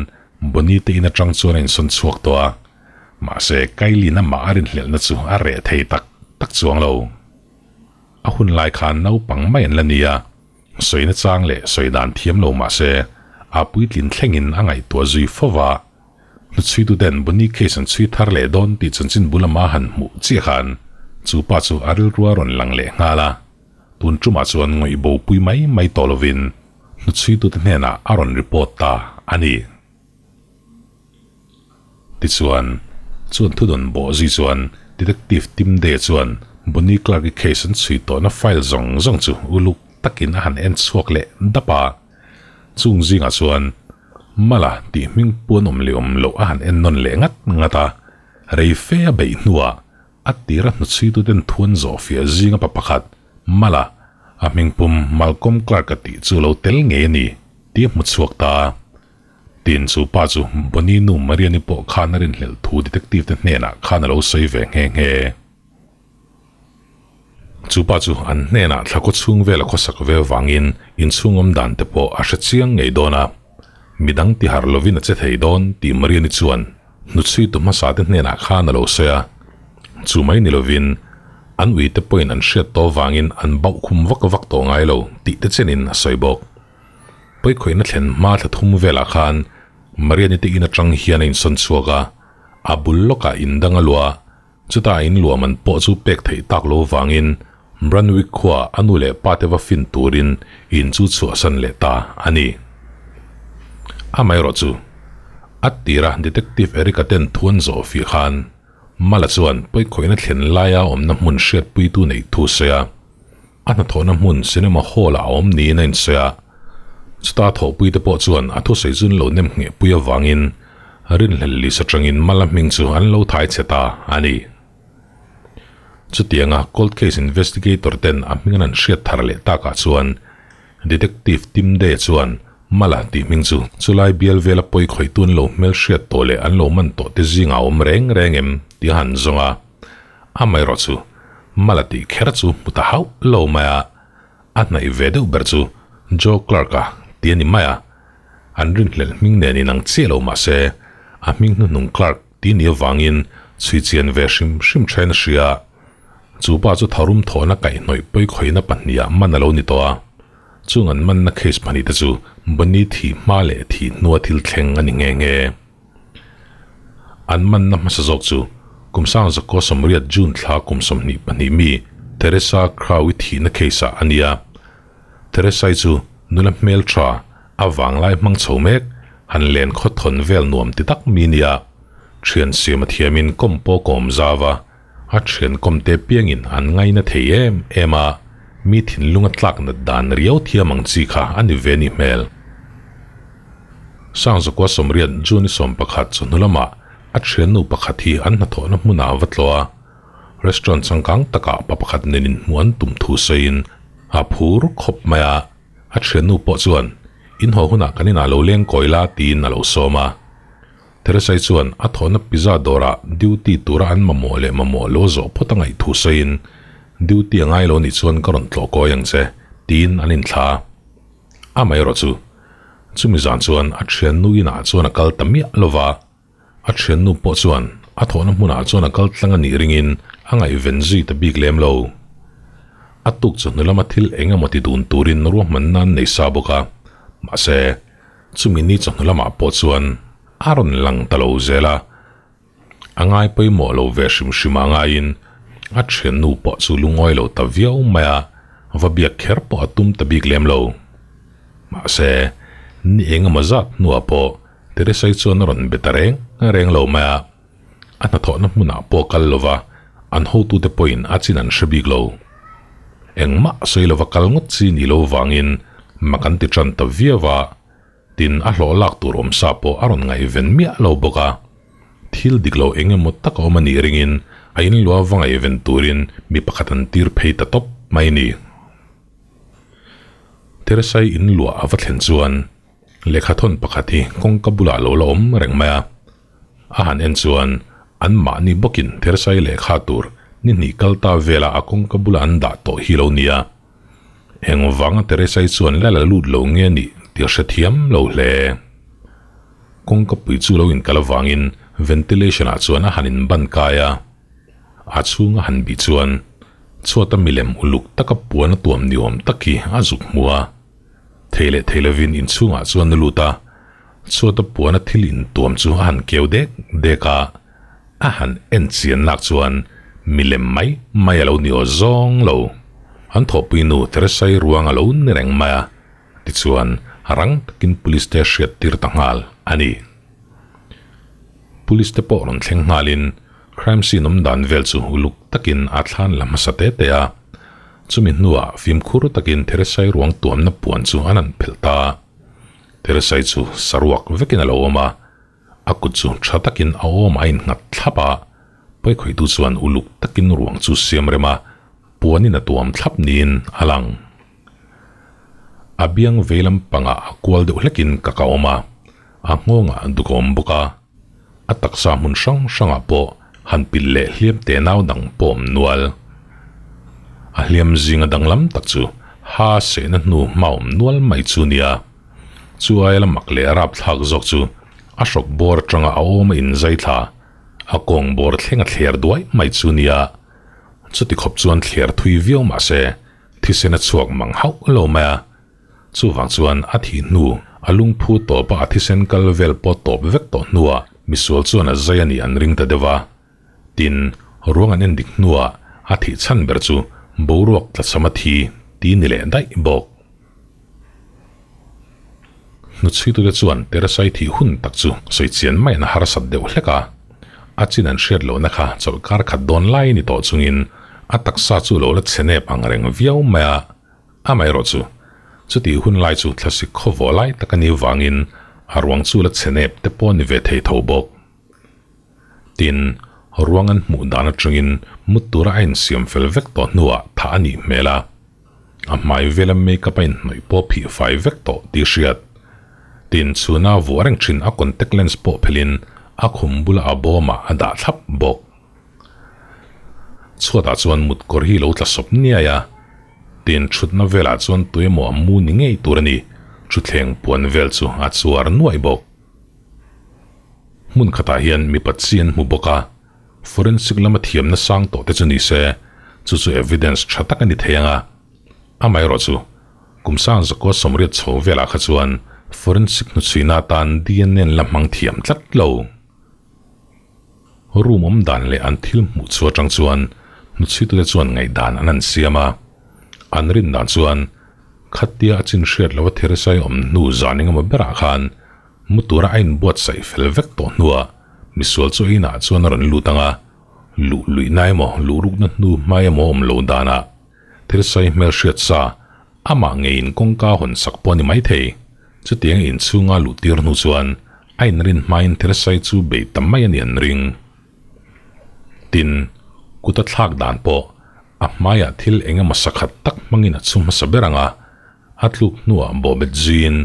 Bonnie te in atang chuan a insawn chhuak tawh a, mahse Kylie-in amah a rinhlelhna chu a reh thei tak tak chuang lo. A hun lai khan naupang mai an la ni a, sawina chang leh sawi dan thiam lo mahse a puitlin thlengin a ngaihtuah zui fo va. Hnuchhuituten Bonnie case an chhui thar leh dawn tih chanchin bul ama han hmuh chiah khan chu pa chu a rilru a rawn lang leh nghal a. Tun tumah chuan ngawih bo pui mai mai tawh lovin hnuchhuitute hnenah a rawn report ta a ni. Tichuan, chuan thudawn bawh zui chuan Detective Tim Day chuan Bonnie Clark-i case an chhui tawhna file zawng zawng chu uluk takin a han en chhuak leh dap a. Chung zingah chuan Mala tih hming puan awm leh awm loh a han en nawn leh ngat ngat a. Rei fe a beih hnuah a tira hnuchhuituten thu an zawh fiah zinga pa pakhat, Mala, a hmingpum Malcolm Clark-a tih chu lo tel ngei a ni tih a hmu chhuak ta. Tin, chu pa chu Bonnie nu Marian-i pawh khan a rinhlelh thu detective te hnenah khan a lo sawi ve nghe nghe. Chu pa chu an hnenah thla khaw chhung vela khawsak ve vangin inchhung awm dan te pawh a hre chiang ngei dawn a, midang ti harh lovin a che thei dawn tih Marian-i chuan hnuchhuitu hmasa te hnenah khan a lo sawi a. Chu mai ni lovin an ui te pawhin an hriat tawh vangin an bauh khum vak vak tawh ngai lo tih te chenin a sawi bawk. Pawikhawihna thlen hma thla thum velah khan Marian-i te in atang hian a insawn chhuak a, a bul lawkah indang a luah a, Chutah in luahman pawh chu pek theih tak lo vangin Branwick khua a nu leh pa te va fin turin in chu chhuahsan leh ta a ni. Amaherawhchu, a tira Detective Eric-a ten thu an zawh fih khan Mala chuan pawikhawihna thlen laia awmna hmun hriatpuitu neih thu sawi a, a hnathawhna hmun cinema hall-ah a awm niin a insawi a. Chuta thawhpuite pawh chuan a thusawi chu an lo nem nghehpui avangin rinhlelh list atangin Mala hming chu an lo thai chhe ta a ni. Chutianga cold case investigator ten a hming an han hriat thar leh takah chuan Detective Tim Day chuan Mala tih hming chu chulai bial vela pawi khawihtu an lo hmelhriat tawh leh an lo man tawh te zingah a awm reng reng em tih a han zawng a. Amaherawhchu Mala tih kher chu hmu ta hauh lo mai a, a hnaih ve deuh ber chu Joe Clark-a ti a ni mai a, an rinhlelh hming nen inang chiah lo mah se a hming hnuhnung Clark ti ni avangin chhui chian ve hrim hrim thain a hria. Chu pa chu tharum thawhna kaihhnawih pawikhawihna pahniha man a lo ni tawh a, chung an manna case pahnih te chu Bonnie thih hma leh thih hnua thil thleng a ni nghe nghe. An manna hmasa zawk chu kum sang zakua sawmriat June thla kum 22 mi Teresa Crow-i thihna case-ah a ni a. Teresa-i chu nula hmel tha, a vanglai hmang chho mek, han len khaw thawn vel nuam ti tak mi nia. Thian siam a thiamin kawm pawh kawm zau a, a thian kawm te piangin an ngaina thei em em a, mi thinlung a tlak nat dan riau thiam ang chi kha a ni ve nih hmel. Sangzakua 80 June 11 chawhnu lamah a thiannu pakhat hi an hnathawhna hmunah a va tlawh a, restaurant changkang takah pa pakhat nen inhmuh an tum thu sawiin a phur khawp mai a, a thiannu pawh chuan in haw hunah kan inah lo leng kawi la tiin a lo sawm a. Teresai chuan a thawhna pizza dawrah duty tura an mamawh leh mamawh lo zawh phawt a ngaih thu sawiin duty a ngai lo nih chuan ka rawn tlawh kawi ang che tiin an inthla. Amaherawh chu, chumi zan chuan a thiannu inah chuan a kal ta miah lo va, a thiannu pawh chuan a thawhna hmunah chuan a kal tlang a nih ringin a ngaihven zui ta bik lem lo. A tuk chawhnu lama thil eng emaw ti dun turin ruahmanna an nei sa bawk a, mahse, chumi ni chawhnu lamah pawh chuan a rawn lang ta lo zel a. A ngai pawimawh lo ve hrim hrim a ngaiin a thiannu pawh chu lungawi lo ta viau mai a, va biak kher pawh a tum ta bik lem lo. Mahse, ni eng emaw zat hnuah pawh Teresai chuan a rawn be ta reng reng lo mai a, a hnathawhna hmunah pawh a kal lo va, an hotute pawhin a chin an hre bik lo. Engmah sawi lova kal ngawt chi ni lo vangin mak an ti tan ta viau a. Tin, a hlawh lak tur awm sa pawh a rawn ngaihven miah lo bawk a. Thil dik lo eng emaw tak a awm a nih ringin a inlua va ngaihven turin mi pakhat an tir phei ta tawp mai ni. Teresai inluah a va thlen chuan lehkhathawn pakhat hi kawngka bulah lo la awm reng mai a. A han en chuan anmahni bawkin Teresai lehkha tur ni hnih kal ta velah a kawngka bulah an dah tawh hi lo nia. Engvanga Teresai chuan la la lut lo nge nih tih a hrethiam lo hle. Kawngka pui chu lo inkal avangin ventilation ah chuan a han inban kai a. A chhung a han bih chuan chhuata milem uluk taka puan a tuam ni awm tak hi a zuk hmu a. Thei leh thei lovin inchhungah chuan a lut a, chhuata puan a thil intuam chu a han keu dek dek a. A han en chian nak chuan milem mai mai a lo ni aw zawng lo. An thawhpui nu Teresai ruang a lo ni reng mai a, tichuan rang takin police te hriat tir ta nghal a ni. Police te pawh rawn thleng nghalin crime scene awm dan vel chu uluk takin a thlan la hmasa te te a. Chumi hnuah fimkhur takin Teresai ruang tuamna puan chu an han phelh ta. Teresai chu saruak vekin a lo awm a. A kut chu tha takin a awm a innghat thlap a. Pawikhawihtu chuan uluk takin ruang chu siam rem a, puanin a tuam thlap niin a lang. A biang vei lampangah a kual deuh hlekin ka ka awm a, a nghawngah duk a awm bawk a. A taksa hmun hrang hrangah pawh han pilh leh hliam te nau dang pawh awm nual. A hliam zinga danglam tak chu ha sehna hnu hma awm nual mai chu nia. Chu aia la mak leh rapthlak zawk chu a hrawk bawr atanga a awm a inzai thla, a kawng bawr thleng a thler duai mai chu nia. Chuti khawp chuan thler thui viau mah se thisen a chhuak mang hauh lo mai a. Chuvang chuan a thih hnu, a lungphu tawpa a thisen kal vel pawh tawp vek tawh hnuah misual chuan a zai a nih an ring ta deuh a. Tin, ruang an endik hnuah a thih chhan ber chu boruak tlachham a thi ti ni leh daih bawk. Hnuchhuitute chuan Teresai thih hun tak chu sawi chian maiin a harsat deuh hlek a. A chin an hriat lohna kha chawlhkar khat dawn lai ni tawh chungin a taksa chu lo la chhe nep ang reng viau mai a. Amaherawh chu, chutih hun lai chu thlasik khawvawh lai tak a nih vangin a ruang chu la chhe nep te pawh a ni ve thei tho bawk. Tin, ruang an hmuh dan atangin mut tura a insiam fel vek tawh hnuah thah a nih hmel a. A hmai vela makeup a inhnawih pawh phih fai vek tawh tih hriat. Tin, chhuna vuah reng thin a contact lens pawh phelhin a khum bula a bawmah a dah thlap bawk. Chhuatah chuan mut kawr hi lo tla sawp niai a, tin thutna velah chuan tuemaw a mu ni ngei tur a ni, thuthleng puan vel chu a chuar nuaih bawk. Hmun khatah hian mipa chi an hmu bawk a, forensic lama thiamna sang tawh te chu ni se, chu chu evidence tha tak a ni thei ang a. Amaherawhchu, kum sang zakua sawmriat chho velah kha chuan forensic hnuchhuina atan DNA an la hmang thiam tlat lo. Room awm dan leh an thil hmuh chu atang chuan hnuchhuitute chuan ngaihdan an han siam a. An rin dan chuan khatia a chin hriat loh a thirsai awm hnu zan engemaw berah khan mu tura a inbuatsaih fel vek tawh hnuah misual chu inah chuan a rawn lut ang a, luh luihna emaw luh rukna hnu hmai emaw awm lo danah thirsai hmelhriat sa amah ngeiin kawngka hawn sak pawh a ni maithei. Chutiang inchhunga luh tir hnu chuan A inrin hmain thirsai chu bei ta mai a ni an ring. Tin, kut a thlak dan pawh a hmaiah thil eng emaw sakhat tak hmangin a chhu hmasa ber ang a, a tluk hnuah bawhbet zuiin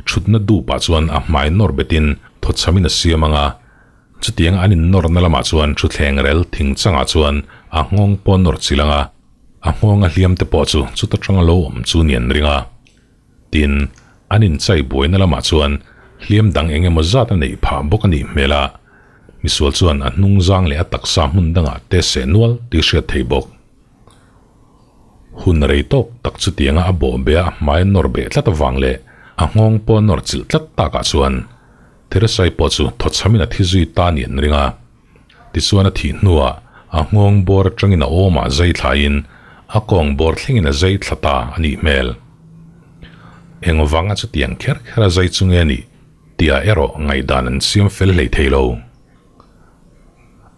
thutna dupah chuan a hmai nawr betin thawchhamin a siam ang a, chutianga an innawrna lamah chuan thuthleng rel thing changah chuan a nghawng pawh a nawr chilh ang a, a nghawnga hliam te pawh chu chuta tanga lo awm chu ni an ring a. Tin, an inchai buaina lamah chuan hliam dang eng emaw zat a neih phah bawk a nih hmel a, misual chuan a hnung zang leh a taksa hmun dangah te seh nual tih hriat thei bawk. Hun rei tawk tak chutianga a bawh beh a hmai a nawr beh tlat avang leh a nghawng pawh a nawr chilh tlat takah chuan Theresai pawh chu thawchhamin a thi zui ta nih an ring a. Tichuan a thih hnuah a nghawng bawr atangin a awmah zai thlaiin a kawng bawr thlengin a zai thla ta a nih hmel. Engvanga chutiang kher kher a zai chu nge nih tihah erawh ngaihdan an siam fel hlei thei lo.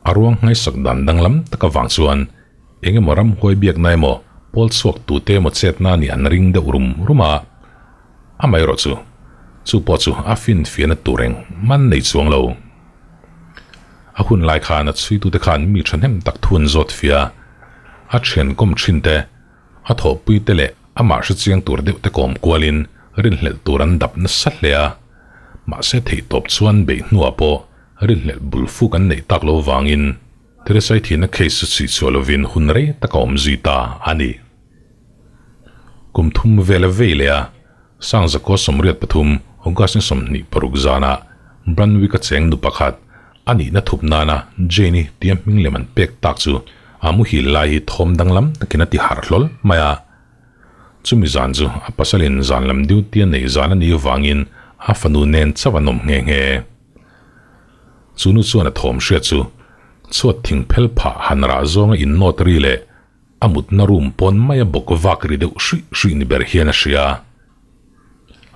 A ruang nghaisak dan danglam tak avang chuan eng emaw ramhuai biakna emaw pawl chhuak tute emaw chetna nih an ring deuh rum rum a, amaherawh chu chu pawh chu a finfiahna tur eng man nei chuang lo. A hun lai khan a chhuitute khan mi thahnem tak thu an zawt fia a, a thian kawm thin te, a thawhpui te leh amah hrechiang tur deuh te kawm kualin rinhlelh tur an dap nasa hle a. Mahse theihtawp chuan beih hnuah pawh rinhlelh bul fuk an neih tak lo vangin Teresai thihna case chu chhuih chhuah lovin hun rei tak a awm zui ta a ni. Kum thum vel a vei leh a, Sangzakaw 83 August ni 26 zanah Brunswick-a cheng nu pakhat a nihna thup nana Jane-i tia hming lem an pek tak chu a muhil lai hi thawm danglam takin a ti harh hlawl mai a. Chumi zan chu a pasalin zan lam duty a neih zan a nih vangin a fanu nen chauh an awm nghe nghe. Chu nu chuan a thawm hriat chu chhuat thing phel phah han rah zawnga innawt ri leh A mutna room pawn mai a bawk vak ri deuh hruih hruih ni ber hian a hria.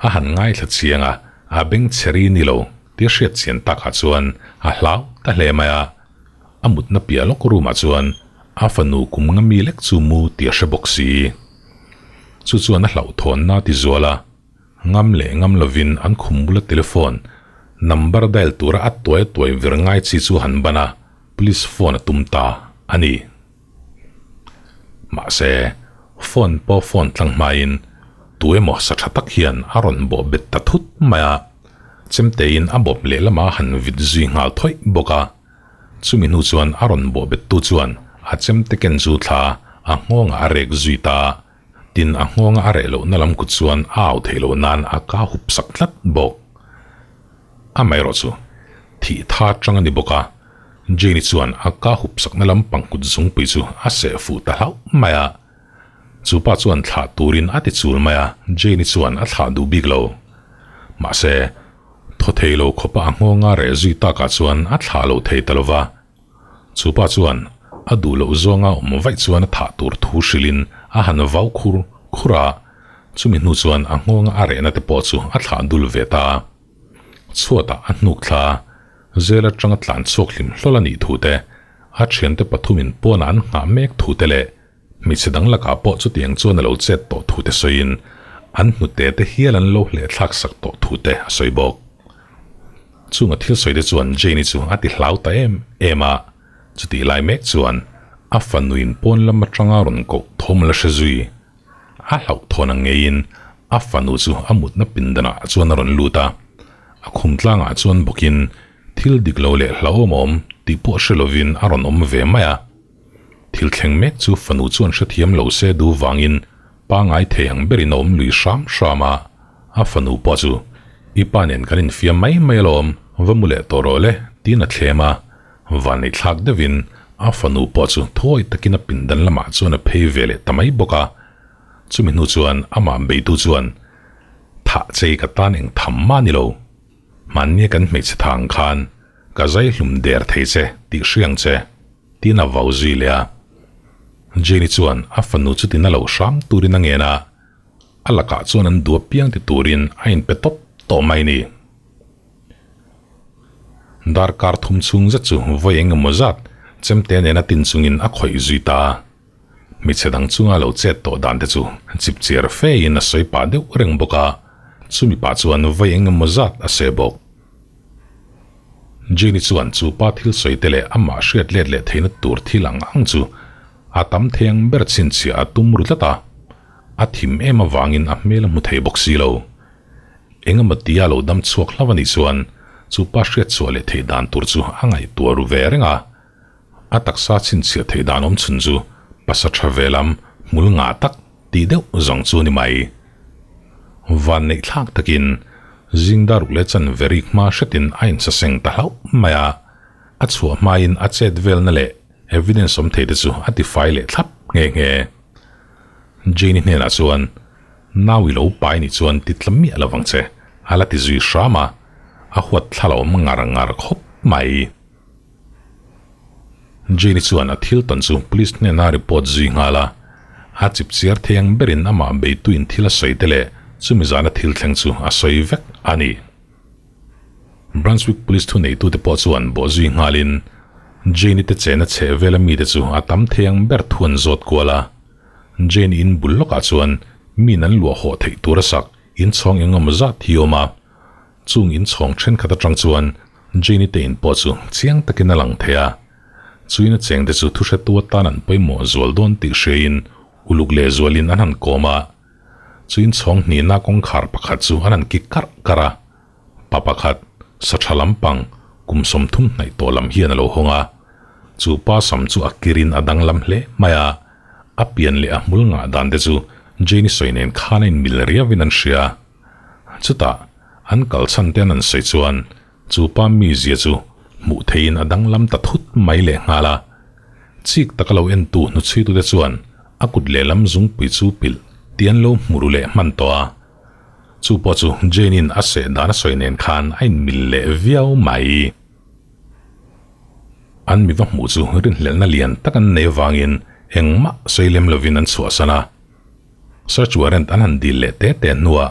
A han ngaithla chiang a, a beng chhe ri ni lo tia hriat chian takah chuan a hlau ta hle mai a. A mutna piah lawk room ah chuan a fanu kum nga mi lek chu mu tih a hre bawk si. Chu chuan a hlauhthawnna a ti zual a, ngam leh ngam lovin an khum bula telephone number dial tura a tuai tuai vir ngai chi chu a han ban a. Police phone a tum ta a ni. Mahse, phone pawh phone tlang hmain tu emaw sa tha tak hian a rawn bawh bet ta thut mai a, chemtein a bawp lehlamah a han vit zui nghal thawih bawk a. Chumi hnu chuan a rawn bawh bettu chuan a chemte ken chu thla a nghawngah a rek zui ta a, tin a nghawnga a reh lohna lam kut chuan a au theih loh nan a ka hup sak tlat bawk. Amaherawh chu thih tha chang a ni bawk a, Jane-i chuan a ka hup sakna lam pangkut zungpui chu a seh fuh ta hlauh mai a. Chu pa chuan thlah turin a ti chul mai a, Jane-i chuan a thlah duh bik lo. Mahse, thaw thei lo khawpa a nghawnga reh zui takah chuan a thlah lo thei ta lo va. Chu pa chuan a duh loh zawnga awm vaih chuan a thah tur thu hrilhin a han vau khur khur a, chumi hnu chuan a nghawnga a rehna te pawh chu a thlah dul ve ta. Chhuatah a hnuk thla a, zel atanga tlan chhuak hlim hlawl a nih thu te, a thiante pathumin pawnah an nghah mek thu te leh hmeichhe dang lakah pawh chutiang chuan a lo chet tawh thu te sawiin an hnute te hial an lo hleh thlak sak tawh thu te a sawi bawk. Chunga thil sawi te chuan Jane-i chu a ti hlau ta em em a, chutih lai mek chuan a fanuin pawn lam atanga rawn koh thawm la hre zui. A hlauhthawn ang ngeiin a fanu chu a mutna pindanah chuan a rawn lut a, a khum tlangah chuan bawkin thil dik lo leh hlauhawm tih pawh hre lovin a rawn awm ve mai a. Thil thleng mek chu fanu chuan hrethiam lo se du vangin pangai thei ang berin a awm lui hram hram a, a fanu pawh chu i pa nen kan infiam mai mai alawm, va mu leh tawh rawh le tiin a thlem a, vanneih thlak deuhin a fanu pawh chu thuawi takin a pindan lamah chuan a phei ve leh ta mai bawk a, chumi hnu chuan amah beitu chuan thah chei ka tan eng tham mah ni lo, hmannia kan hmeichhe tha ang khan Ka zai hlum der thei che tih hriang che, tiin a vau zui leh a. Jane-i chuan a fanu chu tina lo hram turin a ngen a, a lakah chuan an duh apiang ti turin a inpe tawp tawh mai ni. Darkar thum chhung zet chu vawi eng emaw zat chemte nena tin chungin a khawih zui ta a. Hmeichhe dang chunga lo chet tawh dan te chu chip chiar fe in a sawi pah deuh reng bawk a, chumi pah chuan vawi eng emaw zat a seh bawk. Jane-i chuan chu pa thil sawi te leh amah hriat let leh theihna tur thil ang ang chu a tam thei ang ber chhinchhiah a tum ru tlat a, a thim em avangin a hmel a hmu thei bawk si lo. Engemaw tia lo dam chhuak hlauh a nih chuan chu pa hriat chhuah leh theih dan tur chu a ngaihtuah ru ve reng a. A taksa chhinchhiah theih dan awm chhun chu pasa tha ve lam hmul ngah tak tih deuh zawng chu a ni mai. Van neih thlak takin zingdar ruk leh chan verik hma hretin a insaseng ta hlauh mai a, a chhuah hmain a chet velna leh evidence awm thei te chu a tifai leh thlap nghe nghe. Jane-i hnenah chuan nau i lo pai nih chuan ti tla miah lo vang che a la ti zui hram a, a huat thla lo awm ngar ngar khawp mai. Jane-i chuan a thil tawn chu police hnena report zui nghal a, a chip chiar thei ang berin amah beituin thil a sawi te leh chumi zana thil thleng chu a sawi vek a ni. Brunswick Police thuneitute pawh chuan bawh zui nghalin Jane-i te chena chheh vela mite chu a tam thei ang ber thu an zawt kual a. Jane-i in bul lawkah chuan min an luah hawh theih tur a sak inchhawng eng emaw zat hi a awm a. Chung inchhawng thenkhat atang chuan Jane-i te in pawh chu chiang takin a lang thei a. Chuin a chengte chu thuhretu atan an pawimawh zual dawn tih hriain uluk leh zualin an han kawm a. Chu inchhawng hnihna kawngkhar pakhat chu an han kik karh karh a. Pa pakhat, sa tha lampang, kum 30 hnaih tawh lam hian a lo hawng a. Chu pa sam chu a kirin a danglam hle mai a. A pian leh a hmul ngah dan te chu Jane-i sawi nen khan a inmil riauin an hria. Chutah, an kal chhan te an han sawi chuan chu pa mizia chu hmuh theihin a danglam ta thut mai leh nghal a. Chik taka lo entu hnuchhuitute chuan a kut lehlam zungpui chu pilh tih an lo hmu ru leh hman tawh a. Chu pawh chu Jane-in a seh dan a sawi nen khan a inmil leh viau mai. An mi va hmuh chu rinhlelhna lian tak an nei avangin engmah sawi lem lovin an chhuahsan a. Search warrant an han dil leh te te hnuah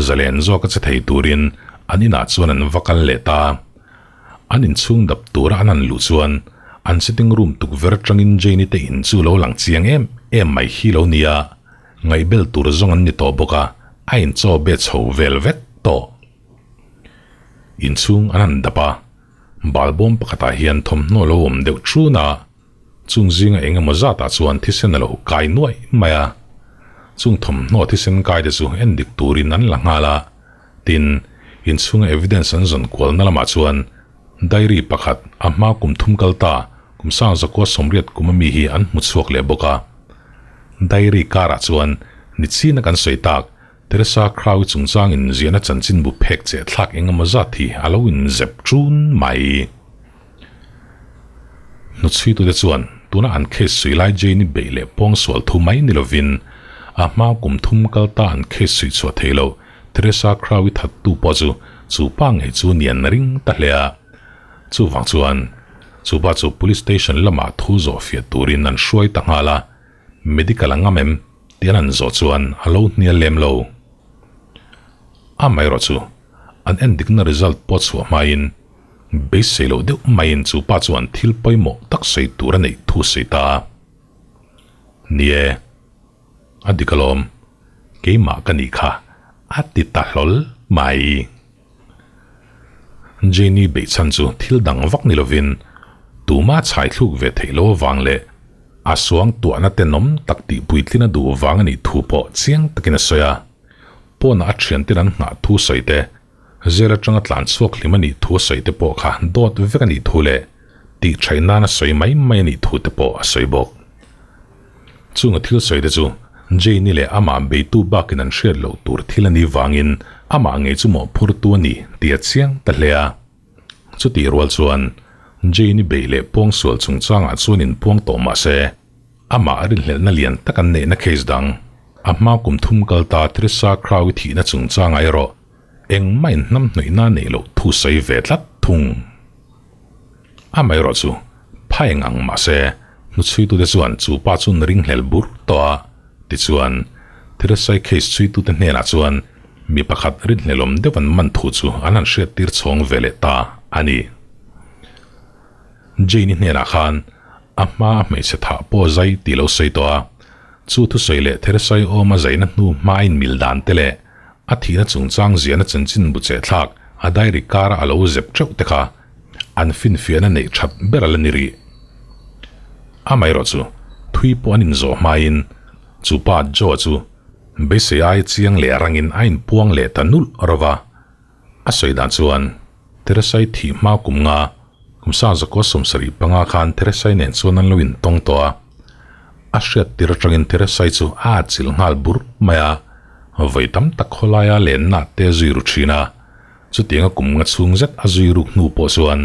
zalen zawk a che thei turin an inah chuan an va kal leh ta. An inchhung dap tura an han luh chuan an sitting room tukverh atangin Jane-i te in chu lo lang chiang em em mai hi lo nia, ngaihbel tur zawng an ni tawh bawk a, a inchaw be chho vel vek tawh. Inchhung an han dap a. Balbawm pakhatah hian thawmhnaw lo awm deuh thun a, chung zinga eng emaw zatah chuan thisen a lo kai nuaih mai a. Chung thawmhnaw thisen kai te chu en dik turin an la nghal a, tin, inchhunga evidence an zawn kualna lamah chuan diary pakhat a hma kum thum kal ta kum sang zakua sawmriat kum ami hi an hmu chhuak leh bawk a. Diary karah chuan nichina kan sawi tak Teresa Crow chungchangin ziahna chanchinbu phek cheh thlak eng emaw zat hi a lo inzep ṭun mai. Hnuchhuitute chuan tuna an case sui lai Jane-i beih leh pawngsual thu mai ni lovin a hma kum thum kal ta an case sui chhuah thei lo Teresa Crow-i thattu pawh chu chu pa ngei chu nian ring ta hle a. Chuvang chuan chu pa chu Police Station lamah thu zawh fiah turin an hruai ta nghal a. Medical a ngam em? tih an han zawh chuan a lo hnial lem lo. Amaherawh chu an endikna result pawh chhuah hmain beisei loh deuh maiin chu pa chuan thil pawimawh tak sawi tur a neih thu sawi ta a. Ni e, a dik alawm, keimah ka nih kha a ti ta hlawl mai. Jane-i beihchhan chu thil dang vak ni lovin tuma chhai thluk ve theih lo avang leh a suang tuahna tenawm tak tih puitlin a duh vang a nih thu pawh chiang takin a sawi a. Pawnah a thianten an nghah thu sawi te, zel atanga tlan chhuak hlim a nih thu a sawi te pawh kha dawt vek a nih thu leh tih thaih nan a sawi mai mai a nih thu te pawh a sawi bawk. Chunga thil sawi te chu Jane-i leh amah beitu bakin an hriat loh tur thil a nih vangin amah ngei chu mawhphurtu a ni tih a chiang ta hle a. Chutih rual chuan Jane-i beih leh pawngsual chungchangah chuan inpuang tawh mah se, amah rinhlelhna lian tak an neihna case dang, a hma kum thum kal ta Teresa Crow-i thihna chungchangah erawh engmah inhnamhnawihna a neih loh thu sawi ve tlat thung. Amaherawh chu pha eng ang mah se, hnuchhuitute chuan chu pa chu na ringhlel bur tawh a, tichuan Teresai case chhuitute hnenah chuan mi pakhat rinhlelawm deuh an man thu chu an han hriattir chhawng ve leh ta a ni. Jane-i hnenah khan a hma a hmeichhe thah pawh zai tih lo sawi tawh a, chu thusawi leh Teresai awma zaina hnu hma a inmil dan te leh a thihna chungchang ziahna chanchinbu chehthlak a diary kara a lo zep teuh te kha an finfiahna neih that ber a la ni rih. Amaherawh chu thui pawh an inzawh hmain chu pa Joe chu beisei ai chiang leh rangin a inpuang leh ta nulh rawh a. A sawi dan chuan Teresai thih hma kum nga kum sang zakua 75 khan Teresai nen chuan an lo intawng tawh a. A hriat tir atangin Teresai chu a atchilh nghal bur mai a, vawi tam tak khawlaia lenna te zui ru thin a. Chutianga kum nga chhung zet a zui ruk hnu pawh chuan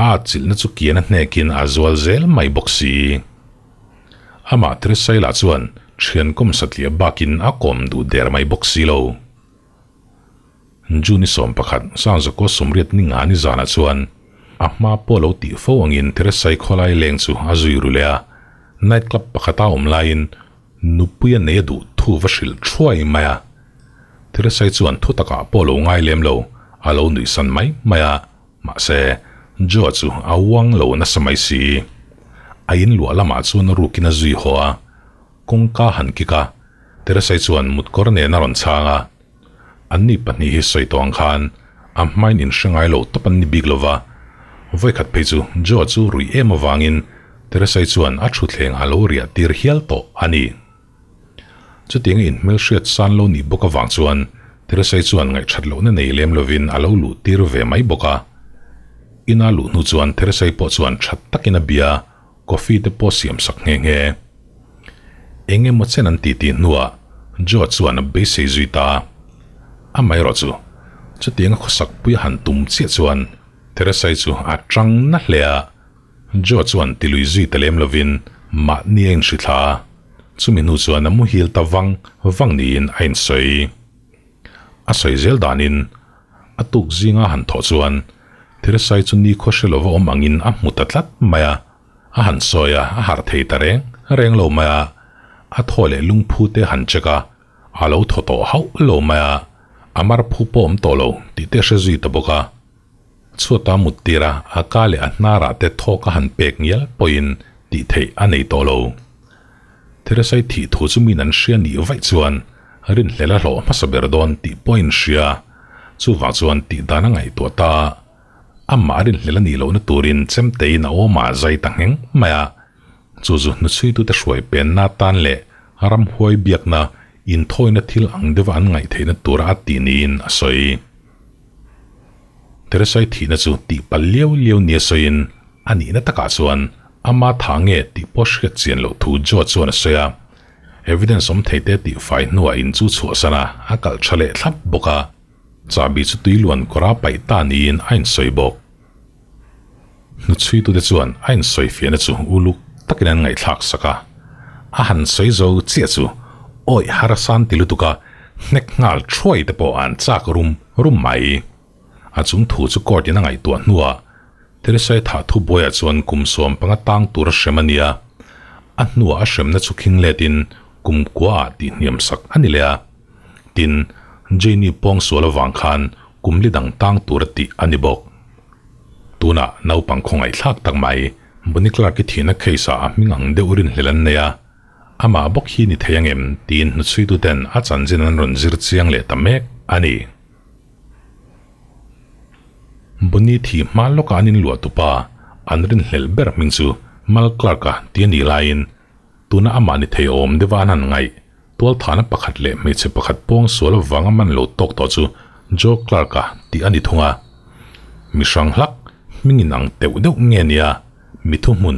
a atchilhna chu kian a hnekin a zual zel mai bawk si. Amah Teresai lah chuan thian kawm satliah bakin a kawm duh der mai bawk si lo. June 11, Sangzakaw 84 ni zanah chuan a hma pawh lo tih fo angin Teresai khawlai leng chu a zui ru leh a, night club pakhata awm laiin nupui a nei a duh thu va hrilh thuai mai a. Teresai chuan thu takah pawh lo ngai lem lo, a lo nuihsan mai mai a, mahse Joe chu a uang lo nasa mai si. A inluah lamah chuan a rukin a zui haw a, kawngka han kik a, Teresai chuan mutkawr nen a rawn chhang a. Anni pahnih hi sawi tawh ang khan a hmain inhre ngai lo tawp an ni bik lo va, vawikhat phei chu Joe chu ruih em avangin Teresai chuan a thutthleng a lo riah tir hial tawh a ni. Chutianga inhmelhriat san lo nih bawk avang chuan Teresai chuan ngaihṭhat lohna nei lem lovin a lo luh tir ve mai bawk a. Ina luh hnu chuan Teresai pawh chuan ṭhat takin a bia, coffee te pawh siam sak nghe nghe. Eng emaw chen an titi hnuah Joe chuan a beisei zui ta a. Amaherawh chu, chutianga khawsak pui a han tum chiah chuan Teresai chu a tang na hle a. Joe chuan tilui zui ta lem lovin mahni a inhrithla a, chumi hnu chuan a muhil ta vang vang niin a insawi. A sawi zel danin a tuk zinga han thawh chuan Teresai chu nikhaw hre lova awm angin a hmu ta tlat mai a, a han sawi a, a harh thei ta reng reng lo mai a, a thaw leh lungphu te han check a, a lo thaw tawh hauh lo mai a, a mar phu pawh awm tawh lo tih te hre zui ta bawk a. Chhuata mut tir a, a ka leh a hnarah te thawk a han pek ngial pawhin tih theih a nei tawh lo. Teresai thih thu chu min an hria nih vaih chuan rinhlel a hlawh hmasa ber dawn tih pawh a inhria. Chuvang chuan tih dan a ngaihtuah ta. Amah a rinhlel a nih lohna turin chemteiin a awmah a zai ta ngheng mai a. Chu zu hnuchhuitute hruai penna atan leh ramhuai biakna inthawina thil ang deuha an ngaih theihna tura a tih niin a sawi. Teresai thihna chu tih palh liau liau nia sawiin a nihna takah chuan ama tha nge tih pawh hriat chian loh thu Joe chuan a sawi a. Evidence awm thei te tih fai hnuah in chu chhuahsan a, a kalh tha leh thlap bawk a. Chahbi chu tui luan kawra paih ta niin a insawi bawk. Hnuchhuitute chuan a insawifiahna chu uluk takin an ngaihthlak sak a, a han sawi zo chiah chu awih harsan ti lutuk a hnek nghal thuai te pawh an chak rum rum mai. A chung thu chu court in a ngaihtuah hnuah Teresai thah thu buaiah chuan kum 15 tang tur a hrem a nia. A hnuah a hremna chu khing letin kum kuaah tihhniam sak a ni leh a. Tin, Jane-i pawngsual avang khan kum li dang tang tur a tih a ni bawk. Tunah naupang khawngaihthlak tak mai Bonnie Clark-i thihna case-ah a hming ang deuh rinhlelh an nei a, amah bawk hi ni thei angem tiin hnuchhuituten a chanchin an rawn zir chiang leh ta mek a ni. Bonnie thih hma lawkah an inluah tupa an rinhlelh ber hming chu Mal Clark-a ti a nih laiin Tuna amah ni thei awm deuha an han ngaih, tualthahna pakhat leh hmeichhe pakhat pawngsual avanga man lo tawk tawh chu Joe Clark-a tih a ni thung a. Mi hrang hlak, hming in ang teuh deuh nge nia, mi thuhmun,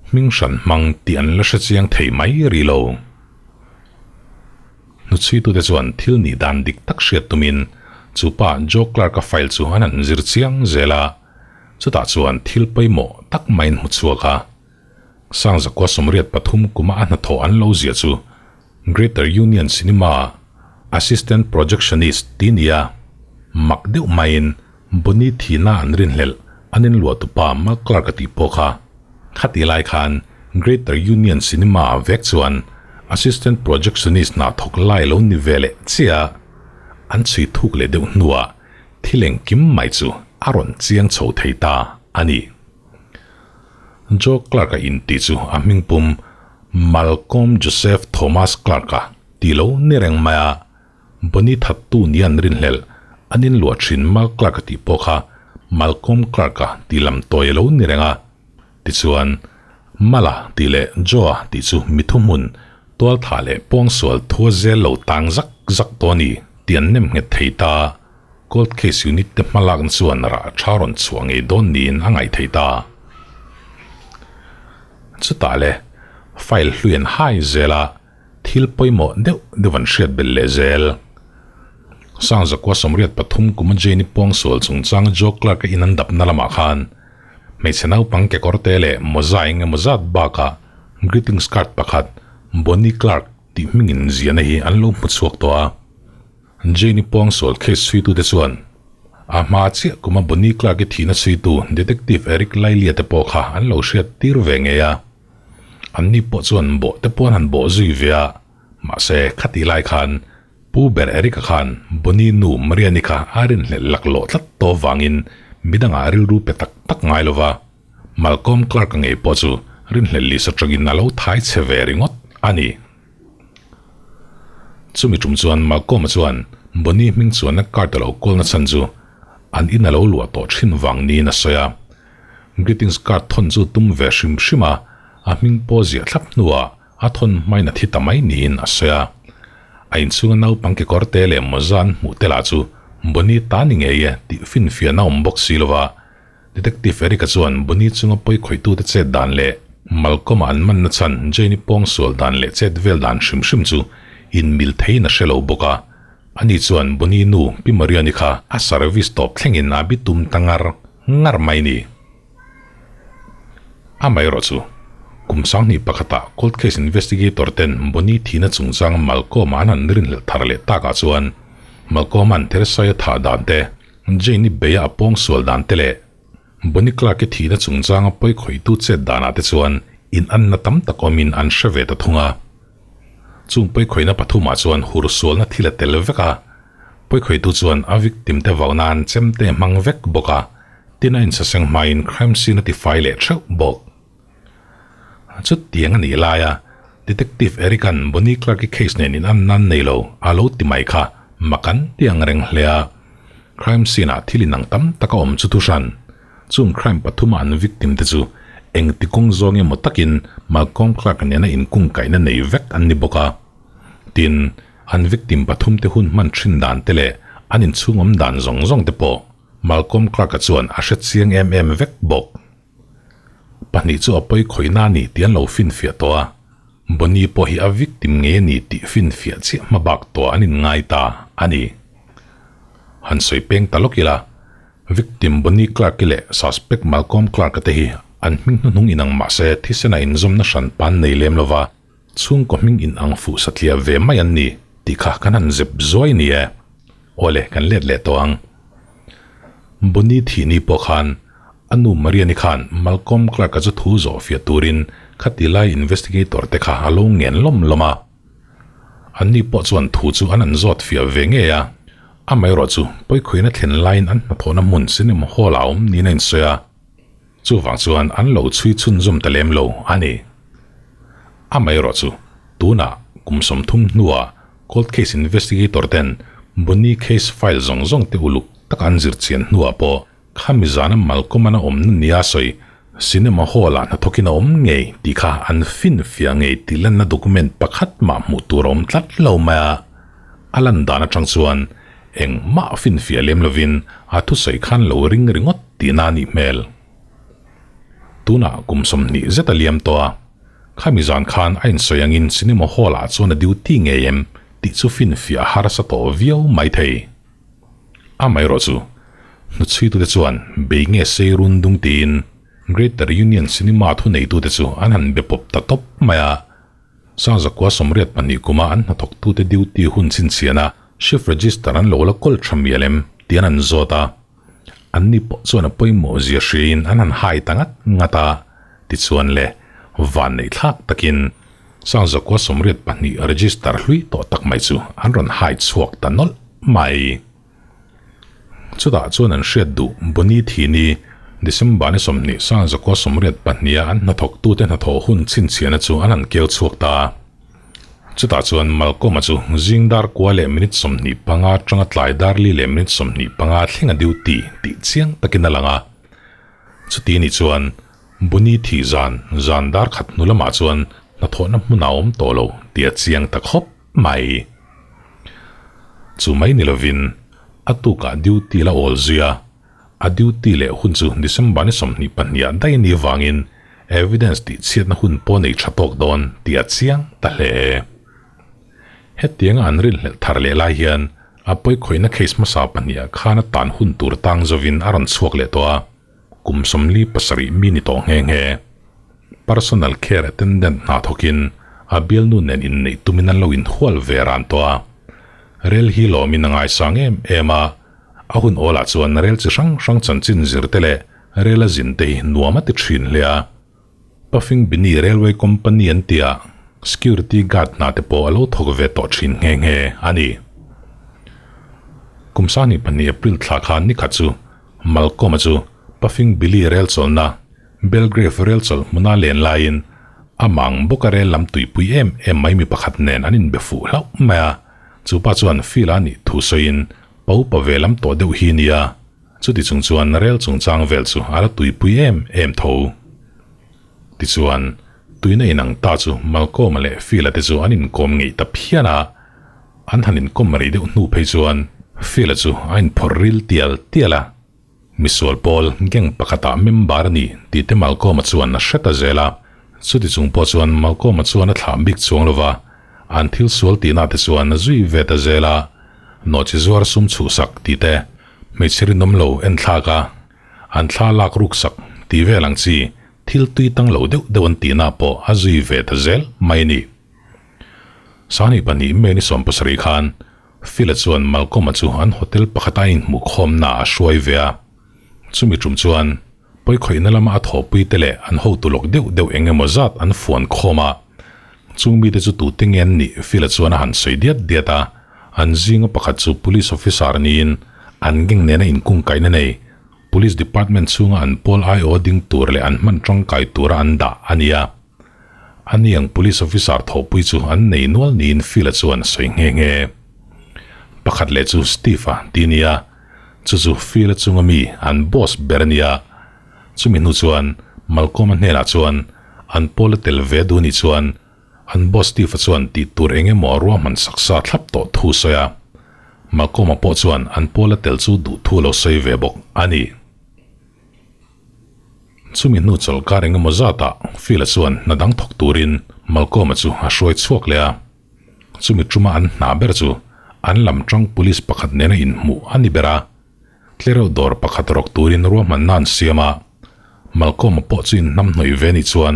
hming hran hmang tih an la hre chiang thei mai rih lo. Hnuchhuitute chuan thil nih dan dik tak hriat tumin chu pa Joe Clark-a file chu an han zir chiang zel a, chutah chuan thil pawimawh tak maiin hmu chhuak a. Sangzakua 83 kuma a hnathawh an lo zia chu Greater Union Cinema Assistant Projectionist ti nia mak deuh maiin Bonnie thihna an rinhlelh an inluah tupa Mal Clark a tih pawh kha. Khatih lai khan Greater Union Cinema vek chuan Assistant Projectionist hna thawk lai lo ni ve leh chiah a, an chhui thuk leh deuh hnuah thil engkim mai chu a rawn chiang chho thei ta a ni. Joe Clark-a intih chu a hming pum Malcolm Joseph Thomas Clark-a ti lo ni reng mai a, Bonnie thattu nia an rinhlelh an inluah thin Mal Clark-a tih pawh kha Malcolm Clark-a tih lam tawi a lo ni reng a. Tichuan, Mala tih leh Joe-a tih chu mi thuhmun, tualthah leh pawngsual thua zel lo tang zak zak tawh a ni tih an nem nghet thei ta. Cold case unit te hmalakna chuan rah tha rawn chhuah ngei dawn niin a ngaih theih ta. Chutah le, file hlui an hai zel a, thil pawimawh deuh deuh an hriat belh leh zel. Sangzakua 83 kuma Jane-i pawngsual chungchang Joe Clark-a in an dapna lamah khan hmeichhe naupang kekawrte leh mawza eng emaw zat bakah greetings card pakhat Bonnie Clark tih hmingin ziahna hi an lo hmu chhuak tawh a. Jane-i pawngsual case chhuitute chuan a hma chiah kuma Bonnie Clark-i thihna chhuitu Detective Eric Lailia te pawh kha an lo hriat tir ve ngei a. Anni pawh chuan bawh te pawh an han bawh zui ve a, mahse khatih lai khan Pu ber Eric-a khan Bonnie nu Marian-i kha a rinhlelh laklawh tlat tawh vangin midangah rilru pe tak tak ngai lo va, Malcolm Clark-a ngei pawh chu rinhlelh lisa tangin a lo thai chhe ve ringawt a ni. Chumi tum chuan Malcolm-a chuan Bonnie hming chuanna card a lo kawl na chhan chu an in a lo luah tawh thin vang niin a sawi a. Greetings card thawn chu tum ve hrim hrim a, a hming pawh ziah thlap hnuah a thawn hmain a thi ta mai niin a sawi a. A inchhunga naupang kekawr te leh mawza an hmuh te lah chu Bonnie ta ni ngei e tih finfiahna a awm bawk si lo va. Detective Eric-a chuan Bonnie chunga pawi khawihtute chet dan leh Malcolm-a an manna chhan Jane-i pawngsual dan leh chet vel dan hrim hrim chu inmil theiin a hre lo bawk a. Ani chuan Bonnie nu Pi Marian-i kha a service tawp thlengin a bi tum ta ngar ngar mai ni. Amaherawh chu, kum 21 ah cold case investigator ten Bonnie thihna chungchang Malcolm-a an han rinhlelh thar leh takah chuan Malcolm-a'n Theresai-a thah dan te, Jane-i beia a pawngsual dan te leh Bonnie Clark-i thihna chungchanga pawi khawihtu chet danah te chuan inanna tam tak awmin an hre ve ta thung a. Chung pawi khawihna pathumah chuan hursualna thil a tel vek a, pawi khawihtu chuan a victim te vau nan chemte hmang vek bawk a, tin a insaseng hmain crime scene a tifai leh theuh bawk. Chutiang a nih laia Detective Eric-a'n Bonnie Clark-i case nen in an nan nei lo a lo ti mai kha mak an ti ang reng hle a. Crime scene-ah thil inang tam tak a awm chu thu hran. Chung crime pathuma an victim te chu engti kawng zawng emaw takin Malcolm Clarke nena inkungkaihna nei vek an ni bawk a. Tin, an victim pathum te hun hman thin dan te leh an inchhungawm dan zawng zawng te pawh Malcolm Clarke-a chuan a hre chiang em em vek bawk. Pahnih chu a pawi khawihna a ni tih an lo finfiah tawh a, Bonnie pawh hi a victim ngei a ni tih finfiah chiah hmabak tawh an inngai ta a ni. Han sawi peng ta lawk ila, Victim Bonnie Clark-i leh suspect Malcolm Clark-a te hi an hming hnuhnung inang mah se thisena inzawmna hran pan nei lem lova chhungkaw hming inang fuh satliah ve mai an ni tih kha kan han zep zuai ni e. Awle kan let leh tawh ang. Bonnie thih ni pawh khan a nu Marian-i khan Malcolm Clark-a chu thu zawh fiah turin khati lai investigator te kha a lo ngen lawm lawm a. Anni pawh chuan thu chu an an zawt fiah ve ngei a, amaherawh chu pawikhuina thlen laiin an hnathawhna hmun cinema hall ah a awm niin a insawi a, chuvang chuan an lo chhui chhunzawm ta lem lo a ni. Amaherawh chu tunah kum 30 hnuah cold case investigator ten Bonnie case file zawng zawng te uluk taka an zir chian hnuah pawh Khami zana Malcolm-an a awmna nia sawi cinema hall-ah hnathawkin a awm ngei tih kha an finfiah ngei tih lanna document pakhat mah hmuh tur a awm tlat lo mai a. A lan dan atang chuan engmah finfiah lem lovin a thusawi khan lo ring ringawt tihna a nih hmel. Tunah kum 20 zet a liam tawh a, khami zan khan a insawi angin cinema hall-ah chuan a duty ngei em tih chu finfiah a harsa tawh viau maithei. Amaherawh chu, hnuchhuitute chuan bei nge sei run dung tiin Greater Union Cinema thuneitute chu an han be pawp ta tawp mai a. Sangzakua 82 kuma an hnathawktute duty hun chhinchhiana shift register an lo la kawl tha mial em tih an han zawt a. Anni pawh chuan a pawimawh zia hriain an han hai ta ngat ngat a. Tichuan le, vanneih thlak takin Sangzakua 82 register hlui tawh tak mai chu an rawn hai chhuak ta nawlh mai. Chutah chuan an hriat duh Bonnie Thini, December ni 20 Sangzakua 82 a an hnathawktute hnathawh hun chhinchhiahna chu an han keu chhuak ta a. Chutah chuan Malcolm-a chu zing dar kua leh minute 25 atanga tlai dar li leh minute 25 thleng a duty tih chiang takin a lang a. Chuti ni chuan Bonnie thih zan zan dar khat hnu lamah chuan hnathawhna hmun a awm tawh lo tih a chiang ta khawp mai. Chu mai ni lovin a tukah duty la awl zui a, a duty leh hun chu December ni 22 ah daih a nih avangin evidence tih chhiatna hun pawh nei tha tawk dawn tih a chiang ta hle. Hetianga an rinhlelh thar leh lai hian a pawikhawihna case hmasa pahniha khan a tan hun tur tang zovin a rawn chhuak leh tawh a. Kum 47 mi ni tawh nghe nghe. Personal care attendant hna thawkin a bialnu nen inneih tumin an lo inhual ve ran tawh a. Rel hi lawmin a ngaisang em em a, a hun awlah chuan rel chi hrang hrang chanchin zir te leh rel a zin te hi nuam a ti thin hle a. Puffing Billy Railway Company an tia security guard hna te pawh a lo thawk ve tawh thin nghe nghe a ni. Kum 22 April thla khan nikhat chu Malcolm-a chu Puffing Billy rel chawlhna Belgrave rel chawlh hmuna len laiin amah ang bawka rel lam tuipui em em mai mi pakhat nen an inbe fuh hlauh mai a, chu pa chuan Phil-a nih thu sawiin pa upa ve lam tawh deuh hi nia, chuti chung chuan rel chungchang vel chu a la tuipui em em tho. Tichuan, tuina inang ta chu Malcolm-a leh Phil-a te chu an inkawm ngeih ta phian a, An han inkawm rei deuh hnu phei chuan Phil-a chu a inphawrh ril tial tial a. Misual pawl gang pakhatah member a ni tih te Malcolm-a chuan a hre ta zel a. Chuti chung pawh chuan Malcolm-a chuan a thlah bik chuang lo va, an thil sual tihna te chuan a zui ve ta zel a. Nawhchi zuar sum chhuhsak tih te, hmeichhe rinawm lo en thlak a, an thla lak ruksak tih vel ang chi thil tui tang lo deuh deuh an tihna pawh a zui ve ta zel mai a ni. 22 May ni 70 khan Phil-a chuan Malcolm-a chu an hotel pakhata a inhmuhkhawmna a hruai ve a. Chumi tum chuan pawikhawihna lama a thawhpui te leh an hotu lawk deuh deuh eng emaw zat an fuan khawm a. Chung mite chu tute nge an nih Phil-a chuan a han sawi diat diat a. An zinga pakhat chu police officer niin an gang nena inkungkaihna nei Police department chhunga an pawl aiawh ding tur leh an hman tangkai tura an dah a ni a. Ani ang police officer thawhpui chu an nei nual niin Phil-a chuan a sawi nghe nghe. Pakhat leh chu Steve-a ti nia, chu chu Phil-a chunga mi an boss ber a nia. Chumi hnu chuan Malcolm-a hnenah chuan an pawl a tel ve duh nih chuan an boss Steve-a chuan tih tur eng emaw a ruahman sak sa thlap tawh thu a sawi a. Malcolm-a pawh chuan an pawl a tel chu duh thu a lo sawi ve bawk a ni. Chumi hnu chawlhkar eng emaw zatah Phil-a chuan hna dang thawk turin Malcolm-a chu a hruai chhuak leh a. Chumi tuma an hna ber chu an lam tang police pakhat nena inhmuh a ni ber a. Tlereuh dawr pakhat rawk turin ruahmanna an siam a, Malcolm-a pawh chu inhnamhnawih ve nih chuan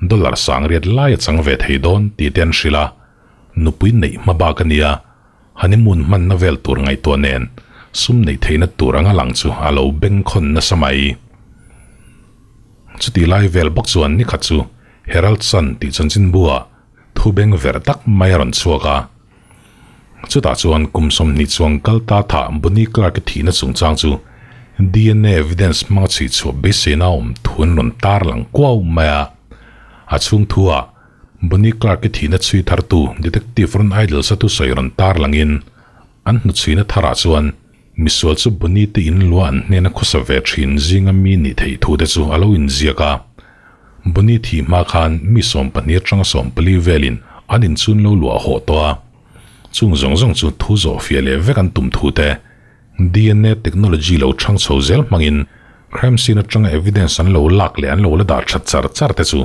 dollar sang riat lai a chang ve thei dawn tih te an hrilh a, nupui neih hma bak a nia, honeymoon hmanna vel tur ngaihtuah nen sum neih theihna tur anga lang chu a lo bengkhawn nasa mai. Chutih lai vel bawk chuan nikhat chu Herald Sun tih chanchinbu-ah thu beng ver tak mai a rawn chhuak a. Chutah chuan kum 20 chuang kal ta thah Bonnie Clark-i thihna chungchang chu dna evidence hmanga chhui chhuah beiseina awm thu an rawn tar lang kuau mai a. A chhung thu-ah Bonnie Clark-i thihna chhui thartu Detective Ron Idles-a thusawi rawn tar langin an hnuchhuina tharah chuan misual chu Bonnie te in luah an hnena khawsa ve thin zinga mi nih theih thu te chu a lo inziak a. Bonnie thih hma khan mi 12 atanga 14 velin an inchun lo luah hawh tawh a. Chung zawng zawng chu thu zawh fiah leh vek an tum thu te, dna technology lo chhang chho zel hmangin crime scene atanga evidence an lo lak leh an lo la dah that char char te chu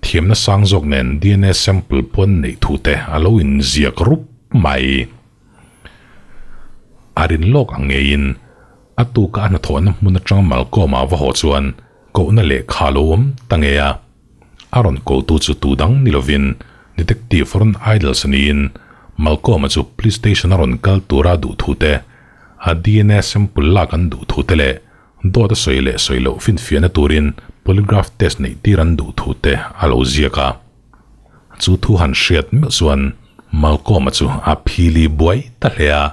thiamna sang zawk nen dna sample pawn neih thu te a lo inziak rup mai. A rin lawk ang ngeiin a tuka a hnathawhna hmun atanga Malcolm-a va haw chuan kohna lehkha lo awm ta ngei a. A rawn kotu chu tu dang ni lovin Detective Ron Idles a niin Malcolm-a chu Police Station a rawn kal tura duh thu te, a dna sample lak an duh thu te leh dawt a sawi leh sawi loh finfiahna turin polygraph test neih tir an duh thu te a lo ziak a. Chu thu han hriat meuh chuan Malcolm-a chu a phili buai ta hle a,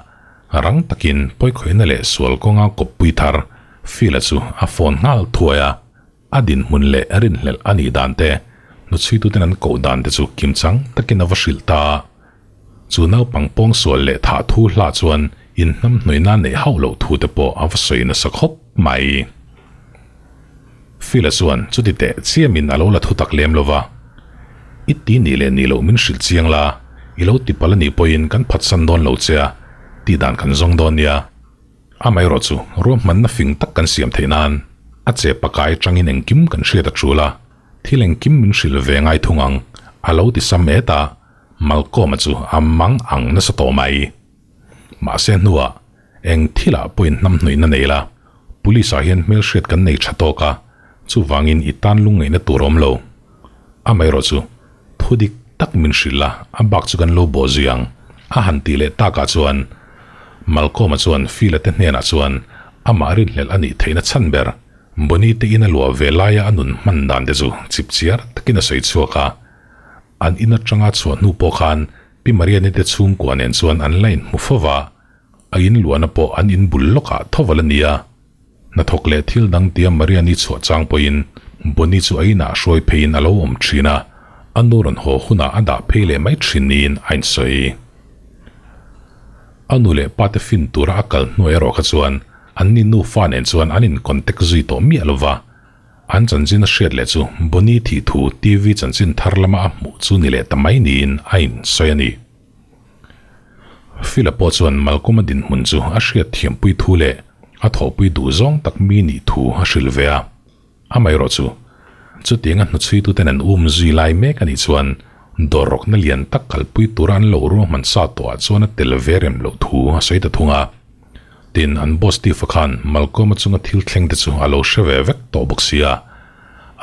rang takin pawikhawihna leh sual kawnga kawppui thar Phil-a chu a phone nghal thuai a, a dinhmun leh rinhlelh a nih dan te, hnuchhuituten an koh dan te chu kimchang takin a va hrilh ta a. Chu naupang pawngsual leh thah thu hlah chuan inhnamhnawihna neih hauh loh thu te pawh a va sawi nasa khawp mai. Phil-a chuan chuti teh chiamin a lo la thu tak lem lo va, I ti nih leh nih loh min hrilh chiang la, i lo ti palh a nih pawhin kan phatsan dawn lo che a, tih dan kan zawng dawn nia. Amaherawh chu ruahmanna fing tak kan siam theih nan a che pakai atangin engkim kan hriat a tul a, thil engkim min hrilh ve ngai thung ang, a lo ti sam et a, Malcolm-a chu a mang ang nasa tawh mai. Mahse hnuah eng thilah pawhin hnamhnuihna nei la, Police ah hian hmelhriat kan nei tha tawk a, chuvangin i tan lungngaihna tur awm lo. Amaherawh chu thu dik tak min hrilh la, a bak chu kan lo bawh zui ang, a han tih leh takah chuan Malcolm-a chuan Phil-a te hnenah chuan amah rinhlelh a nih theihna chhan ber Bonnie te in a luah ve laia a nun hman dan te chu chipchiar takin a sawi chhuak a. An in atanga chhuah hnu pawh khan Pi Mariani te chhungkua nen chuan an la inhmu fo va, a in luahna pawh an in bul lawkah tho val a ni a. Hnathawk leh thil dang tia Mariani chhuah chang pawhin Bonnie chu a inah hruai pheiin a lo awm thin a, a nu rawn haw hunah a dah phei leh mai thin niin a insawi. A nu leh pa te fin tura a kal hnuai erawh kha chuan anni nufa nen chuan an in contact zui tawh miah lo va, An chanchin a hriat leh chu Bonnie thih thu TV chanchin thar lama a hmuh chu ni leh ta mai niin a insawi a ni. Phil-a pawh chuan Malcolm-a dinhmun chu a hriat thiampui thu leh a thawhpui duh zawng tak mi nih thu a hrilh ve a. Amaherawh chu, chutiang a hnuchhuituten an um zui lai mek a nih chuan dawrrawkna lian tak kalpui tura an lo ruahman sa tawhah chuan a tel ve rem loh thu a sawi ta thung a. Tin, an boss Steve-a khan Malcolm-a chunga thil thleng te chu a lo hre ve vek tawh bawk sia.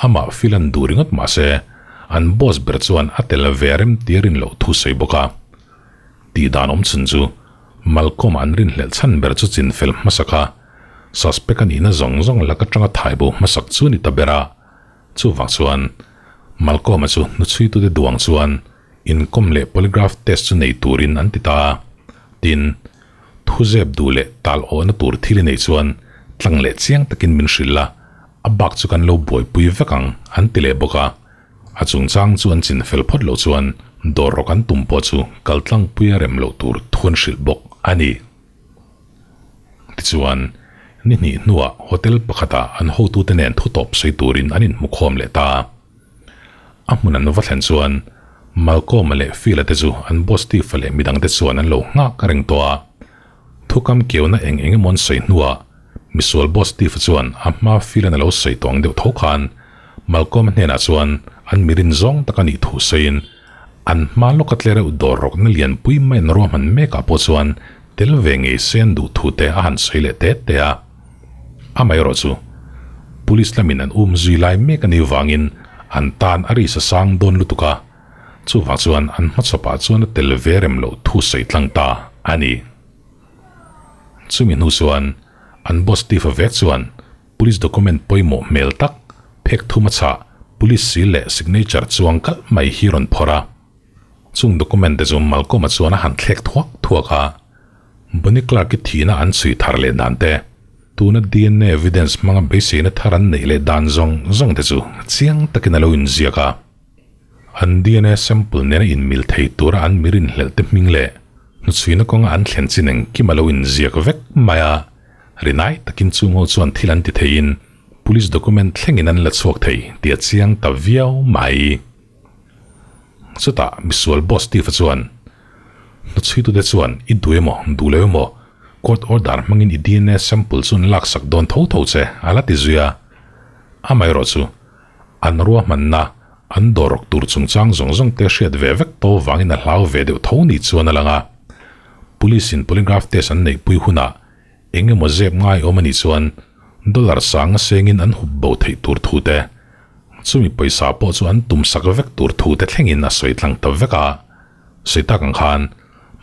Amah feel an duh ringawt mah se, an boss ber chuan a tel ve rem tir in loh thu sawi bawk a. Tih dan awm chhun chu Malcolm-a an rinhlelh chhan ber chu chin fel hmasak a, suspect a nihna zawng zawng lak atanga thaibo hmasak chu a ni ta ber a. Chuvang chuan Malcolm-a chu hnuchhuitute duang chuan inkawm leh polygraph test chu nei turin an ti ta a. Tin, Thu zep duh leh tal awhna tur thil i neih chuan tlang leh chiang takin min hrilh la, a bak chu kan lo buaipui vek ang, an ti leh bawk a. A chungchang chu an chin fel phawt loh chuan dawr rawk an tum pawh chu kal tlangpui a rem loh tur thu an hrilh bawk a ni. Tichuan, Ni hnih hnuah hotel pakhatah an hotute nen thu tawp sawi turin an inhmukhawm leh ta. A hmun an va thlen chuan Malcolm-a leh Phil-a te chu an boss Steve-a leh midangte chuan an lo nghak reng tawh a. Thukam keuna eng eng emaw an sawi hnuah misual boss Steve-a chuan a hma Phil-a'n a lo sawi tawh ang deuh tho khan Malcolm-a hnenah chuan an mirin zawng tak a nih thu sawiin an hma lawka tle reuh dawr rawkna lianpui mai an ruahman mekah pawh chuan tel ve ngei se an duh thu te a han sawi leh te te a. Amaherawh chu Police lamin an um zui lai mek a nih vangin an tan a ri sa sang dawn lutuk a, chuvang chuan an hmachhawpah chuan a tel ve rem loh thu sawi tlang ta a ni. Chumi hnu chuan an boss Steve-a vek chuan Police document pawimawh hmel tak phek thum a chhah Police seal leh signature chuang kalh mai hi rawn phawrh a. Chung document te chu Malcolm-a chuan a han thlek thuak thuak a. Bonnie Clark-i thihna an chhui thar leh dan te, tuna dna evidence hmanga beiseina thar an neih leh dan zawng zawng te chu chiang takin a lo inziak a. An dna sample nena inmil thei tura an mi rinhlelh te hming leh hnuchhuina kawnga an thlen chin engkim a lo inziak vek mai a, rinai takin chungho chuan thil an ti theiin police document thlengin an la chhuak thei tih a chiang ta viau mai. Chutah misual boss Steve-a chuan, Hnuchhuitute chuan i duh emaw, duh lo emaw, court order hmangin i dna sample chu an laksak dawn tho tho che, a la ti zui a. Amaherawh chu, an ruahmanna, an dawrrawk tur chungchang zawng zawng te hriat ve vek tawh vangin a hlau ve deuh tho ni chuan a lang a. Police in polygraph test an neihpui hunah eng emaw zep ngai awm a nih chuan dollar sanga sengin an hup bo theih tur thu te, chumi pawisa pawh chu an tum sak vek tur thu te thlengin a sawi tlang ta vek a. Sawi tak ang khan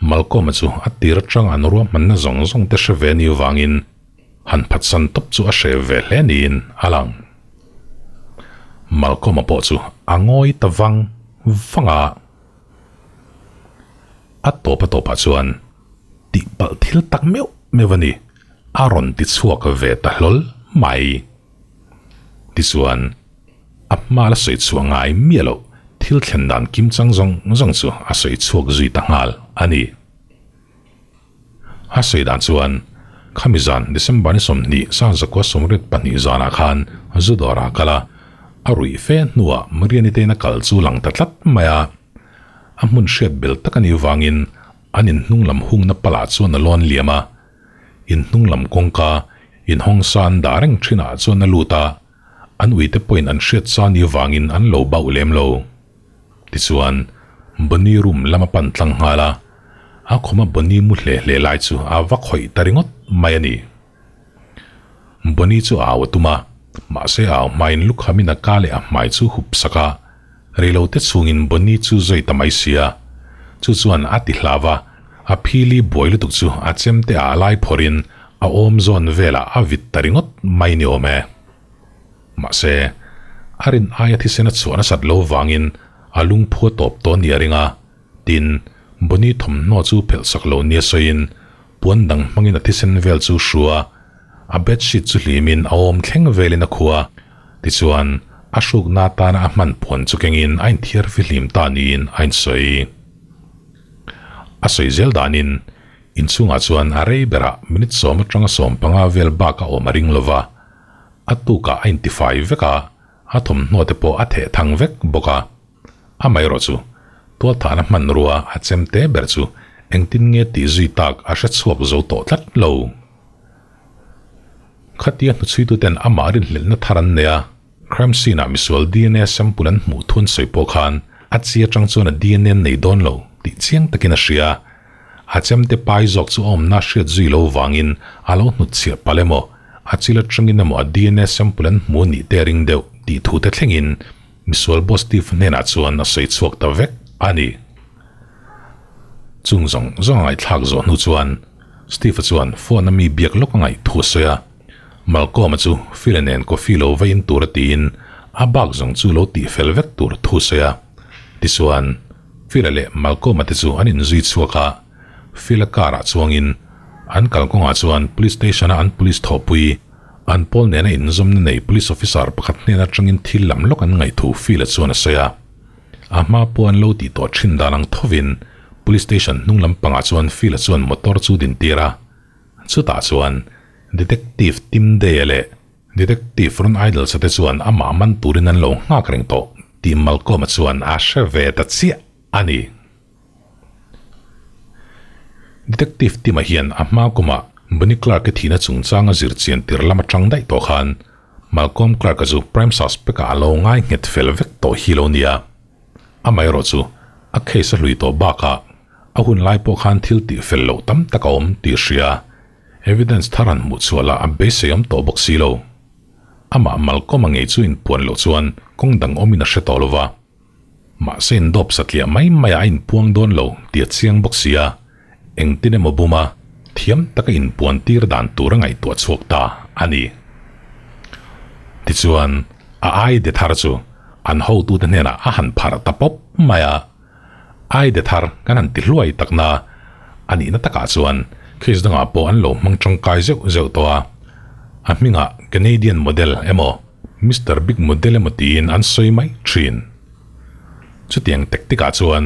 Malcolm-a chu a tir atanga an ruahmanna zawng zawng te hre ve ni vangin han phatsan tawp chu a hre ve hle niin a lang. Malcolm-a pawh chu a ngawi ta vang vang a. A tawp a tawpah chuan tihpalh thil tak meuh meuh a ni, a rawn ti chhuak ve ta hlawl mai. Tichuan, a hma la sawi chhuah ngai miah loh thil thlen dan kim chang zawng zawng chu a sawi chhuak zui ta nghal a ni. A sawi dan chuan, khami zan December ni 20 sangzakua 82 zanah khan zu dawrah a kal a, a ruih fe hnuah Mariani te in a kal chu lang ta tlat mai a. A hmun hriat bel tak a nih vangin an inhnung lam hungna palah chuan a lawn liam a, inhnung lam kawngka inhawng sa an dah reng thinah chuan a lut a, an uite pawhin an hriat sa nih vangin an lo bauh lem lo. Tichuan, Bonnie room lam a pan tlang nghal a, a khuma Bonnie mu hle hle lai chu a va khawih ta ringawt mai a ni. Bonnie chu a au a tum a, mahse a au hmain lukhamin a ka leh a hmai chu hup sak a, reilote chhungin Bonnie chu zui ta mai sia. Chu chuan a ti hlau a, a phili buai lutuk chu a chemte ah lai phawrhin a awm zawn velah a vit ta ringawt mai ni awm e. Mahse, a rin aia thisen a chhuah nasat lo vangin a lungphu a tawp tawh nia ring a, tin, Bonnie thawmhnaw chu phelh sak lo nia sawiin puan dang hmangin a thisen vel chu hru a, a bedsheet chu hlimin a awm thleng velin a khuh a, tichuan a hrukna atana a hman puan chu kengin a inthiar fihlim ta niin a insawi. A sawi zel danin inchhungah chuan a rei berah minute sawm atanga 15 vel bak a awm a ring lova, a tukah a intifai vek a, a thawmhnaw te pawh a theh thang vek bawk a. Amaherawh chu, tualthahna hmanrua a chem te ber chu engtin nge tih zui tak a hre chhuak zo tawh tlat lo. Khatia hnuchhuituten amah rinhlelhna thar an nei a, crime scene-ah misual dna sample an hmuh thun sawi pawh khan a chi atang chuan a dna an nei dawn lo tih chiang takin a hria. A chemte pai zawk chu a awmna hriat zui lo vangin a lo hnutchhiah palh emaw, a chil atangin emaw a dna sample an hmu nih te a ring deuh tih thu te thlengin Misual boss Steve hnenah chuan a sawi chhuak ta vek a ni. Chung zawng zawng a ngaihthlak zawh hnu chuan Steve-a chuan phone a mi biak lawk a ngaih thu a sawi a. Malcolm-a chu Phil-a nen coffee lo va in tur a tiin a bak zawng chu lo tih fel vek tur thu a sawi a. Tichuan, Phil-a leh Malcolm-a te chu an inzui chhuak a, Phil-a car-ah chuangin an kalkawngah chuan police station-a an police thawhpui An pawl nena inzawmna nei police officer pakhat hnen atangin thil lam lawk an ngaih thu Phil-a chuan a sawi a. A hma pawh an lo tih tawh thin dan ang thovin police station hnung lam pangah chuan Phil-a chuan motor chu din tir a. Chutah chuan Detective Tim Day-a leh Detective Ron Idles-a te chuan amah man turin an lo nghak reng tawh tih Malcolm-a chuan a hre ve ta chiah a ni. Detective Tim-a hian a hma kumah Bonnie Clark-i thihna chungchanga zir chian tir lam atang daih tawh khan Malcolm Clark-a chu prime suspect-ah a lo ngai nghet fel vek tawh hi lo nia. Amaherawh chu a case a hlui tawh bakah a hun lai pawh khan thil tih fel loh tam tak a awm tih hria. Evidence thar an hmuh chhuah lah a beisei awm tawh bawk si lo. Amah Malcolm-a ngei chu inpuan loh chuan kawng dang awmin a hre tawh lo va. Mahse indawp satliah mai maiah a inpuang dawn lo tih a chiang bawk si a, engtin emaw buma thiam taka inpuan tir dan tur a ngaihtuah chhuak ta a ni. Tichuan, a aide thar chu an hotute hnenah a han pharh ta pawp mai a. Aide thar kan han ti hluai takna a nihna takah chuan case dangah pawh an lo hmang tangkai zeuh zeuh tawh a. A hmingah Canadian model emaw Mister Big model emaw tiin an sawi mai thin. Chutiang tactic ah chuan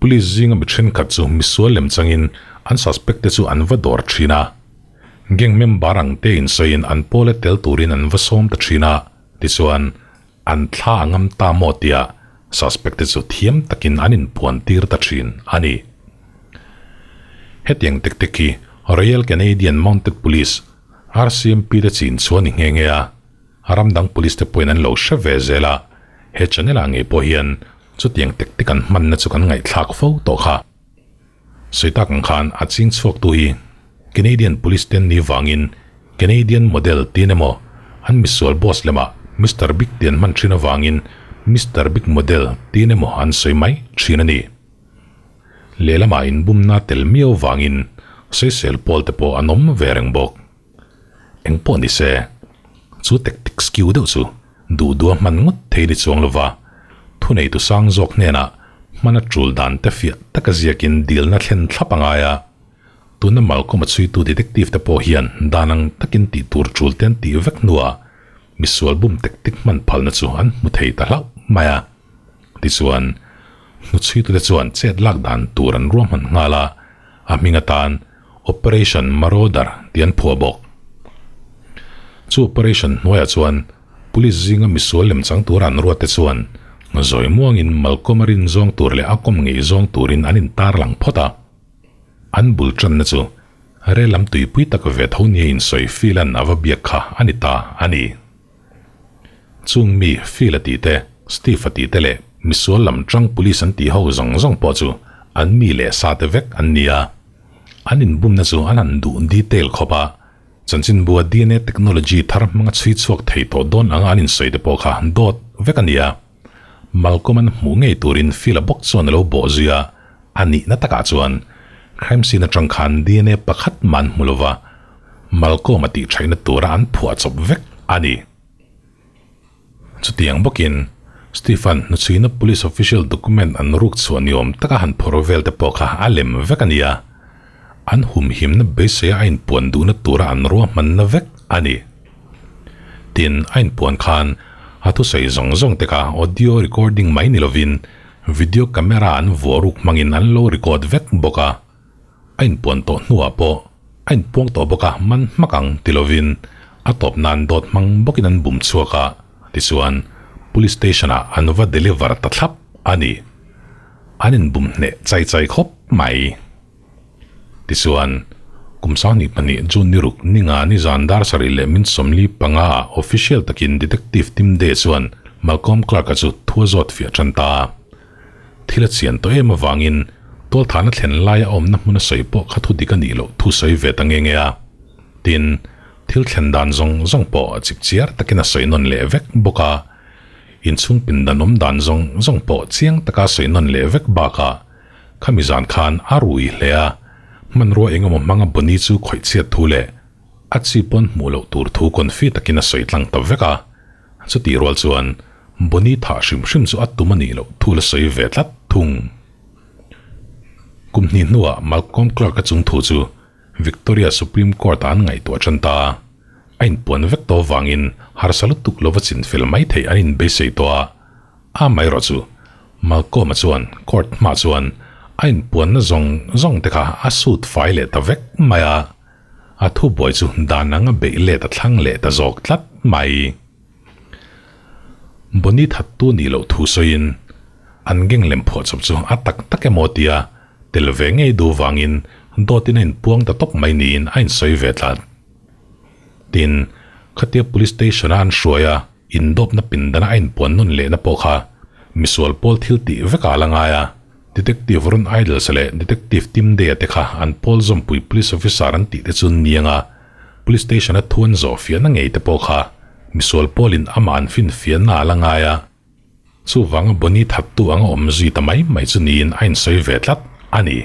police zinga mi thenkhat chu misual lem changin an suspect te chu an va dawr thin a. Gang member ang te insawiin an pawle tel turin an va sawm ta thin a, tichuan An thla a ngam ta maw tia suspect te chu thiam takin an inpuan tir ta thin a ni. Hetiang tek tek hi Royal Canadian Mounted Police, RCMP, te chin chu a ni nghe nghe a, ram dang police te pawhin an lo hre ve zel a, he channel ah ngei pawh hian chutiang tek tek an hmanna chu kan ngaihthlak fo tawh kha. Sawi tak ang khan a ching chhuaktu hi Canadian Police ten ni vangin Canadian Model tiin emaw an misual boss lemah Mister Big ti an hman thin avangin Mister Big Model tiin emaw an sawi mai thin a ni. Lehlamah inbumna tel miau vangin sawisel pawl te pawh an awm ve reng bawk. Eng pawh ni se, chu tactic skew deuh chu duh duha hman ngawt thei ni chuang lova, thuneitu sang zawk hnenah hman a tul dan te fiah taka ziakin dilna thlen thlap a ngai a. Tuna Malcolm-a chhuitu detective te pawh hian dan ang takin tih tur tul te an tih vek hnuah misual bum tactic hman phalna chu an hmu thei ta hlauh mai a. Tichuan, hnuchhuitute chuan chet lak dan tur an ruahman nghal a, a hming atan Operation Marauder tih an phuah bawk. Chu operation hnuaiah chuan police zinga misual lemchang tura an ruatte chuan zawi muangin Malcolm-a rin zawng tur leh a kawm ngei zawng turin an intarlang phawt a. An bul tanna chu rel lam tuipui tak ve tho nia insawi Phil-a'n a va biak kha a ni ta a ni. Chung mi Phil-a tih te, Steve-a tih te leh misual lam tang police an tih ho zawng zawng pawh chu an mi leh sa te vek an ni a. An inbumna chu an han duh detail khawp a, chanchinbua dna technology thar hmanga chhui chhuak thei tawh dawn anga an insawi te pawh kha dawt vek a ni a. Malcolm an hmuh ngei turin Phil-a bawk chuan a lo bawh zui a, a nihna takah chuan crime scene atang khan dna pakhat mah an hmu lova, Malcolm-a tih thaihna tura an phuah chawp vek a ni. Chutiang bawkin, Stephen hnuchhuina police official document an ruk chhuah ni awm taka han phawrh vel te pawh kha a lem vek a ni a, an humhimna beiseia a inpuan duhna tura an ruahmanna vek a ni. Tin, a inpuan khan a thusawi zawng zawng te kha audio recording mai ni lovin video camera an vuah ruk hmangin an lo record vek bawk a. A inpuan tawh hnuah pawh a inpuang tawh bawk a, man hmak ang ti lovin a tawp nan dawt hmang bawkin an bum chhuak a, tichuan Police Station ah an va deliver ta thlap a ni. An inbum hneh chai chai khawp mai. Tichuan, kum 22 June ni ruk ni nga ni zan dar sarih leh min 45 ah official takin Detective Tim Day chuan Malcolm Clark-a chu thu a zawt fiah tan ta a. Thil a chian tawh em avangin tualthahna thlen laia awmna hmun a sawi pawh kha thu dik a nih loh thu sawi ve ta nge nge a. Tin, thil thlen dan zawng zawng pawh a chip chiar takin a sawi nawn leh vek bawk a. Inchhung pindan awm dan zawng zawng pawh chiang taka a sawi nawn leh vek bakah khami zan khan a rui hle a, hmanrua eng emaw hmanga Bonnie chu khawih chhiat thu leh a chi pawn hmuh loh tur thu confi takin a sawi tlang ta vek a. Chutih rual chuan Bonnie thah hrim hrim chu a tum a nih loh thu la sawi ve tlat thung. Kum hnih hnuah Malcolm Clark-a chung thu chu Victoria Supreme Court-ah an ngaihtuah tan ta a, a inpuan vek tawh vangin harsa lutuk lova chinfel mai theih an inbeisei tawh a, amaherawh chu Malcolm-a chuan court hmah chuan a inpuanna zawng zawng te kha a sut fai leh ta vek mai a. A thubuai chu dan anga beih let a thlang leh ta zawk tlat mai. Bonny thattu nih loh thu sawiin an geng lem phuah chawp chu a tak tak emaw tia tel ve ngei duh vangin dawtin a inpuang ta tawp mai niin a insawi ve tlat. Tin, khatia police station-a an hruai a, indawpna pindana a inpuan nawn lehna pawh kha misual pawl thil tih vekah a la ngai a, Detective Ron Idles leh Detective Tim Day-a te kha an pawl zawmpui police officer an tih te chu niang a, police station-a thu an zawh fiahna ngei te pawh kha misual pawlin amah an finfiahna a la ngai a. Chuvanga Bonny thattu anga awm zui ta mai mai chu niin a insawi ve tlat a ni.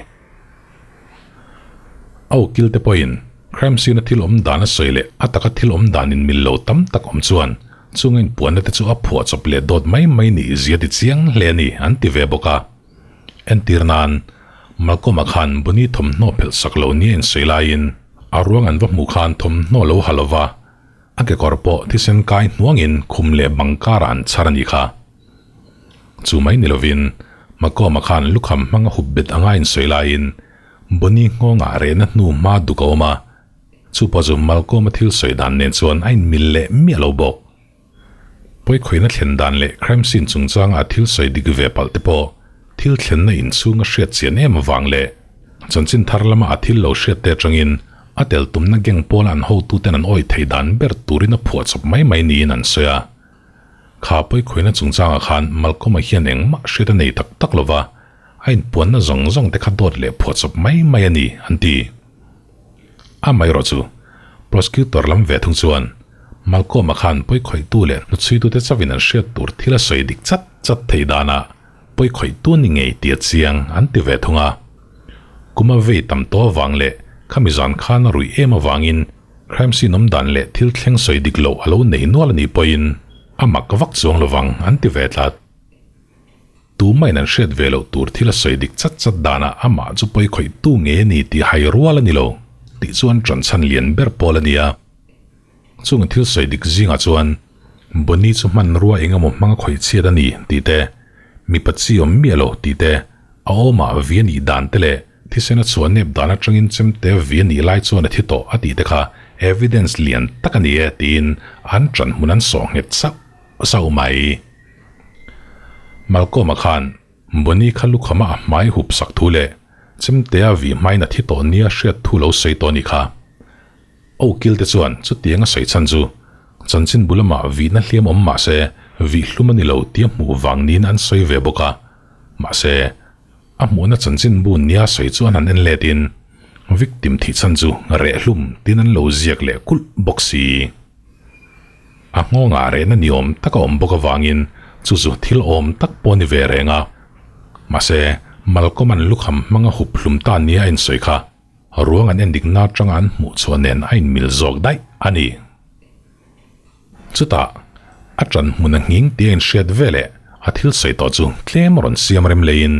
A ukil te pawhin crime scene-a thil awm dan a sawi leh a taka thil awm dan inmil lo tam tak awm chuan chung a inpuanna te chu a phuahchawp leh dawt mai mai nih zia ti chiang hle a ni an ti ve bawk a. Entir nan, Malcolm-a khan Bonny thawmhnaw phelh sak lo nia insawi laiin a ruang an va hmuh khan thawmhnaw lo ha lova, A kekawr pawh thisen kai hnuangin khum leh bang karah an chhar a nih kha. Chu mai ni lovin Makawma khan lukham hmang a hup bet anga insawi laiin Bonny nghawngah rehna hnu hma duk a awm a, chu pawh chu Malkawma thil sawi dan nen chuan a inmil leh miah lo bawk. Pawikhawihna thlen dan leh crime scene chungchanga a thil sawi dik ve palh te pawh thil thlenna inchhunga hriat chian em avang leh chanchin thar lama a thil lo hriat te atangin a tel tumna gang pawla an hotuten an awih theih dan ber turin a phuah chawp mai mai niin an sawi a. Kha pawikhawihna chungchangah khan Malcolm-a hian engmah hriat a nei tak tak lova, a inpuanna zawng zawng te kha dawt leh phuah chawp mai mai a ni, an ti. Amaherawh chu, prosecutor lam ve thung chuan Malcolm-a khan pawikhawihtu leh hnuchhuitute chauhin an hriat tur thil a sawi dik chat chat theih danah pawikhawihtu ni ngei tih a chiang an ti ve thung a. Kum a vei tam tawh avang leh khami zan khan a ruih em avangin crime scene awm dan leh thil thleng sawi dik loh a lo nei nual a nih pawhin a mak vak chuang lovang an ti ve tlat. Tumain an hriat ve loh tur thil a sawi dik chat chat danah amah chu pawi khawih tu nge a ni tih hai rual a ni lo tih chuan ṭanchhan lian ber pawl a ni a. Chung thil sawi dik zingah chuan Bonny chu hmanrua eng emaw hmang a khawih chhiat a ni tih te, mipa chi awm miah lo tih te, a awmah vi a nih dan te leh thisen a chhuah nep dan atangin chemte vi a nih lai chuan a thi tawh a tih te kha evidence lian tak a ni e tiin an ṭan hmun an sawh nghet sauh sauh mai. Malcolm-a khan Bonny kha lukhama a hmai hup sak thu leh chemtea vi hmain a thi tawh nia hriat thu lo sawi tawh a nih kha. A ukil te chuan chutiang a sawi chhan chu chanchin bu lamah vihna hliam awm mah se vih hlum a ni lo tia hmuh vang niin an sawi ve bawk a. Mahse, a hmuhna chanchin bu nia sawi chuan han en letin victim thih chhan chu reh hlum tiin an lo ziak leh kulh bawk si. A nghawngah rehna ni awm tak a awm bawk avangin chu chu thil awm tak pawh a ni ve reng a. Mahse, Malcolm-a'n lukham hmanga hup hlum ta nia a insawi kha ruang an endik na atanga an hmuh chhuah nen a inmil zawk daih a ni. Chutah, a ṭan hmun a nghing tia inhriat veleh a thil sawi tawh chu tlem rawn siam rem leiin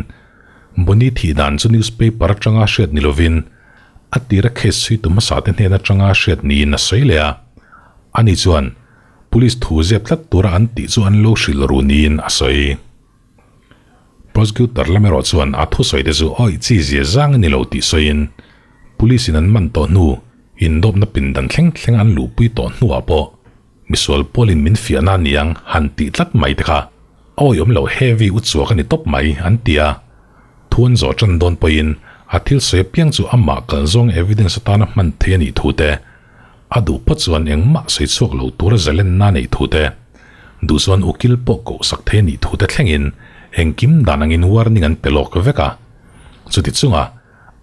Bonny thih dan chu newspaper atanga hriat ni lovin a tira case chhuitu hmasa te hnen atanga hriat niin a sawi leh a. Ani chuan police thu zep tlat tura an tih chu an lo hrilh ru niin a sawi. Prosecutor lam erawh chuan a thusawi te chu awih chi zia zang a ni lo tih sawiin police in an man tawh hnu indawpna pindan thleng thleng an luhpui tawh hnuah pawh misual pawlin min fiahna a niang han tih tlat mai te kha a awihawm lo heavy u chuak a ni tawp mai an ti a. Thu an zawh tan dawn pawhin a thil sawi apiang chu amah kal zawng evidence atana hman thei a nih thu te, a duh phawt chuan engmah sawi chhuak lo tura zalenna a neih thu te, duh chuan ukil pawh koh sak thei a nih thu te thlengin engkim dan angin warning an pe lawk vek a. Chuti chunga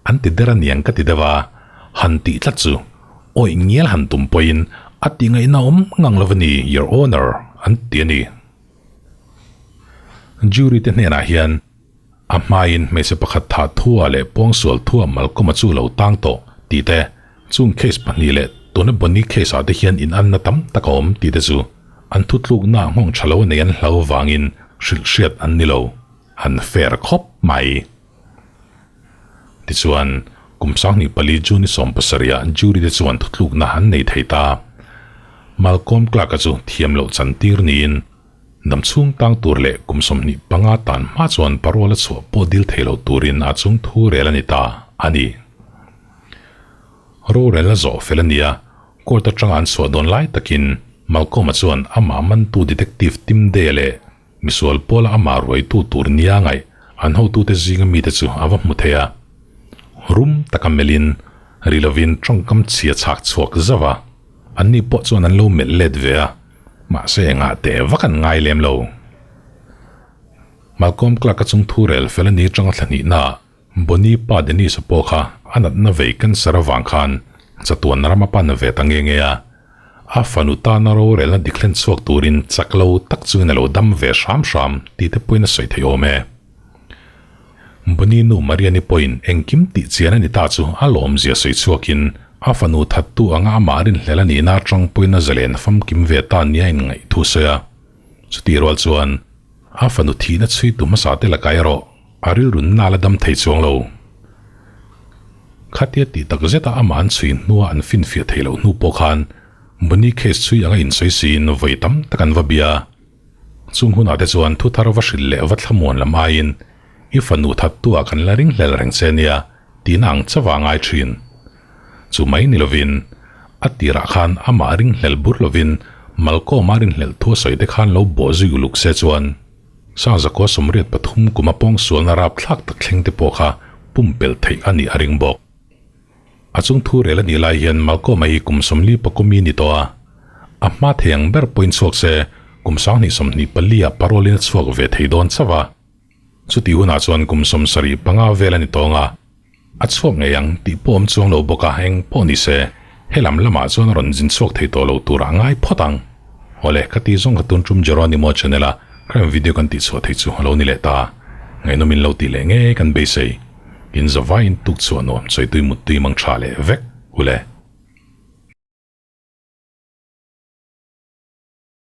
an ti der aniang ka ti deuh a, han tih tlat chu awih ngial han tum pawhin a ti ngaihna awm ngang lo a ni, Your Honour, an ti a ni. Jury te hnenah hian A hmain hmeichhe pakhat thah thua leh pawngsual thua Malcolm-a chu lo tang tawh tih te, chung case pahnih leh tuna Bonny case-ah te hian inanna tam tak a awm tih te chu an thutlukna nghawng tha lo nei an hlau avangin hrilh hriat an ni lo, an fair khawp mai. Tichuan, kum 24 June 17-ah jury te chuan thutlukna an nei thei ta. Malcolm Clark-a chu thiam loh chantir niin, Dam chhung tang tur leh kum 25 tan hma chuan parole a chhuah pawh dil thei lo turin a chung thu rel a ni ta a ni. Rorelna zawh fel a ni a, court atanga an chhuah dawn lai takin Malcolm-a chuan amah mantu detective Tim Day-a leh misual pawla amah ruaitu tur nia ngaih an hotute zinga mite chu a va hmu thei a. Rum taka melhin ri lovin tawngkam chhia chhak chhuak zauh a, anni pawh chuan an lo melh let ve a, mahse engah teh vak an ngai lem lo. Malcolm Clark-a chung thu rel fel a ni atanga thla hnihnaah Bonnie pa Dennis-a pawh kha a natna vei cancer avang khan chatuan ram a pan ve ta nge nge a, a fanu tana rorelna dik hlen chhuak turin chak lo tak chungin a lo dam ve hram hram tih te pawhin a sawi thei awm e. Bonnie nu Mariani pawhin engkim tih chian a ni ta chu a lawmzia sawi chhuakin a fanu thattu anga amah rinhlel a nihna atang pawhin a zalen famkim ve ta nia inngaih thu sawi a. Chutih rual chuan a fanu thihna chhuitu hmasa te lakah erawh A rilru nal a dam thei chuang lo. Khatia tih tak zeta amah an chhui hnua an finfiah theih loh hnu pawh khan Bunny case chhui anga insawi siin vawi tam tak an va bia. Chung hunah te chuan thu thar va hrilh leh va thlamuan lam aiin i fanu thattu ah kan la ring hlel reng che nia tihna ang chauh a ngai thin. Chu mai ni lovin a tirah khan amah ring hlel bur lovin Malcolm-a rinhlelh thu a sawi te khan lo bawh zui uluk se chuan Sangzakua 83 kuma pawngsualna rapthlak tak thleng te pawh kha pumpelh theih a nih a ring bawk. A chung thu rel a nih lai hian Malcolm-a hi kum 40 pakumi ni tawh a, a hma thei ang ber pawhin chhuak se kum 2024 ah parole in a chhuak ve thei dawn chauh a. Chutih hunah chuan kum 75 vel a ni tawng a, a chhuak ngei ang tih pawh awm chuang lo bawk a, eng pawh ni se helam lamah chuan a rawn zin chhuak thei tawh lo turah a ngai phawt ang. Awle, ka ti zawng ka tun tum Jeronimo channel a crime video kan tih chhuah theih chu a lo ni leh ta. Ngaihnawm in lo tih leh ngei kan beisei. In zavaiin tuk chhuah nuam chawitui muttui mang tha leh vek ule.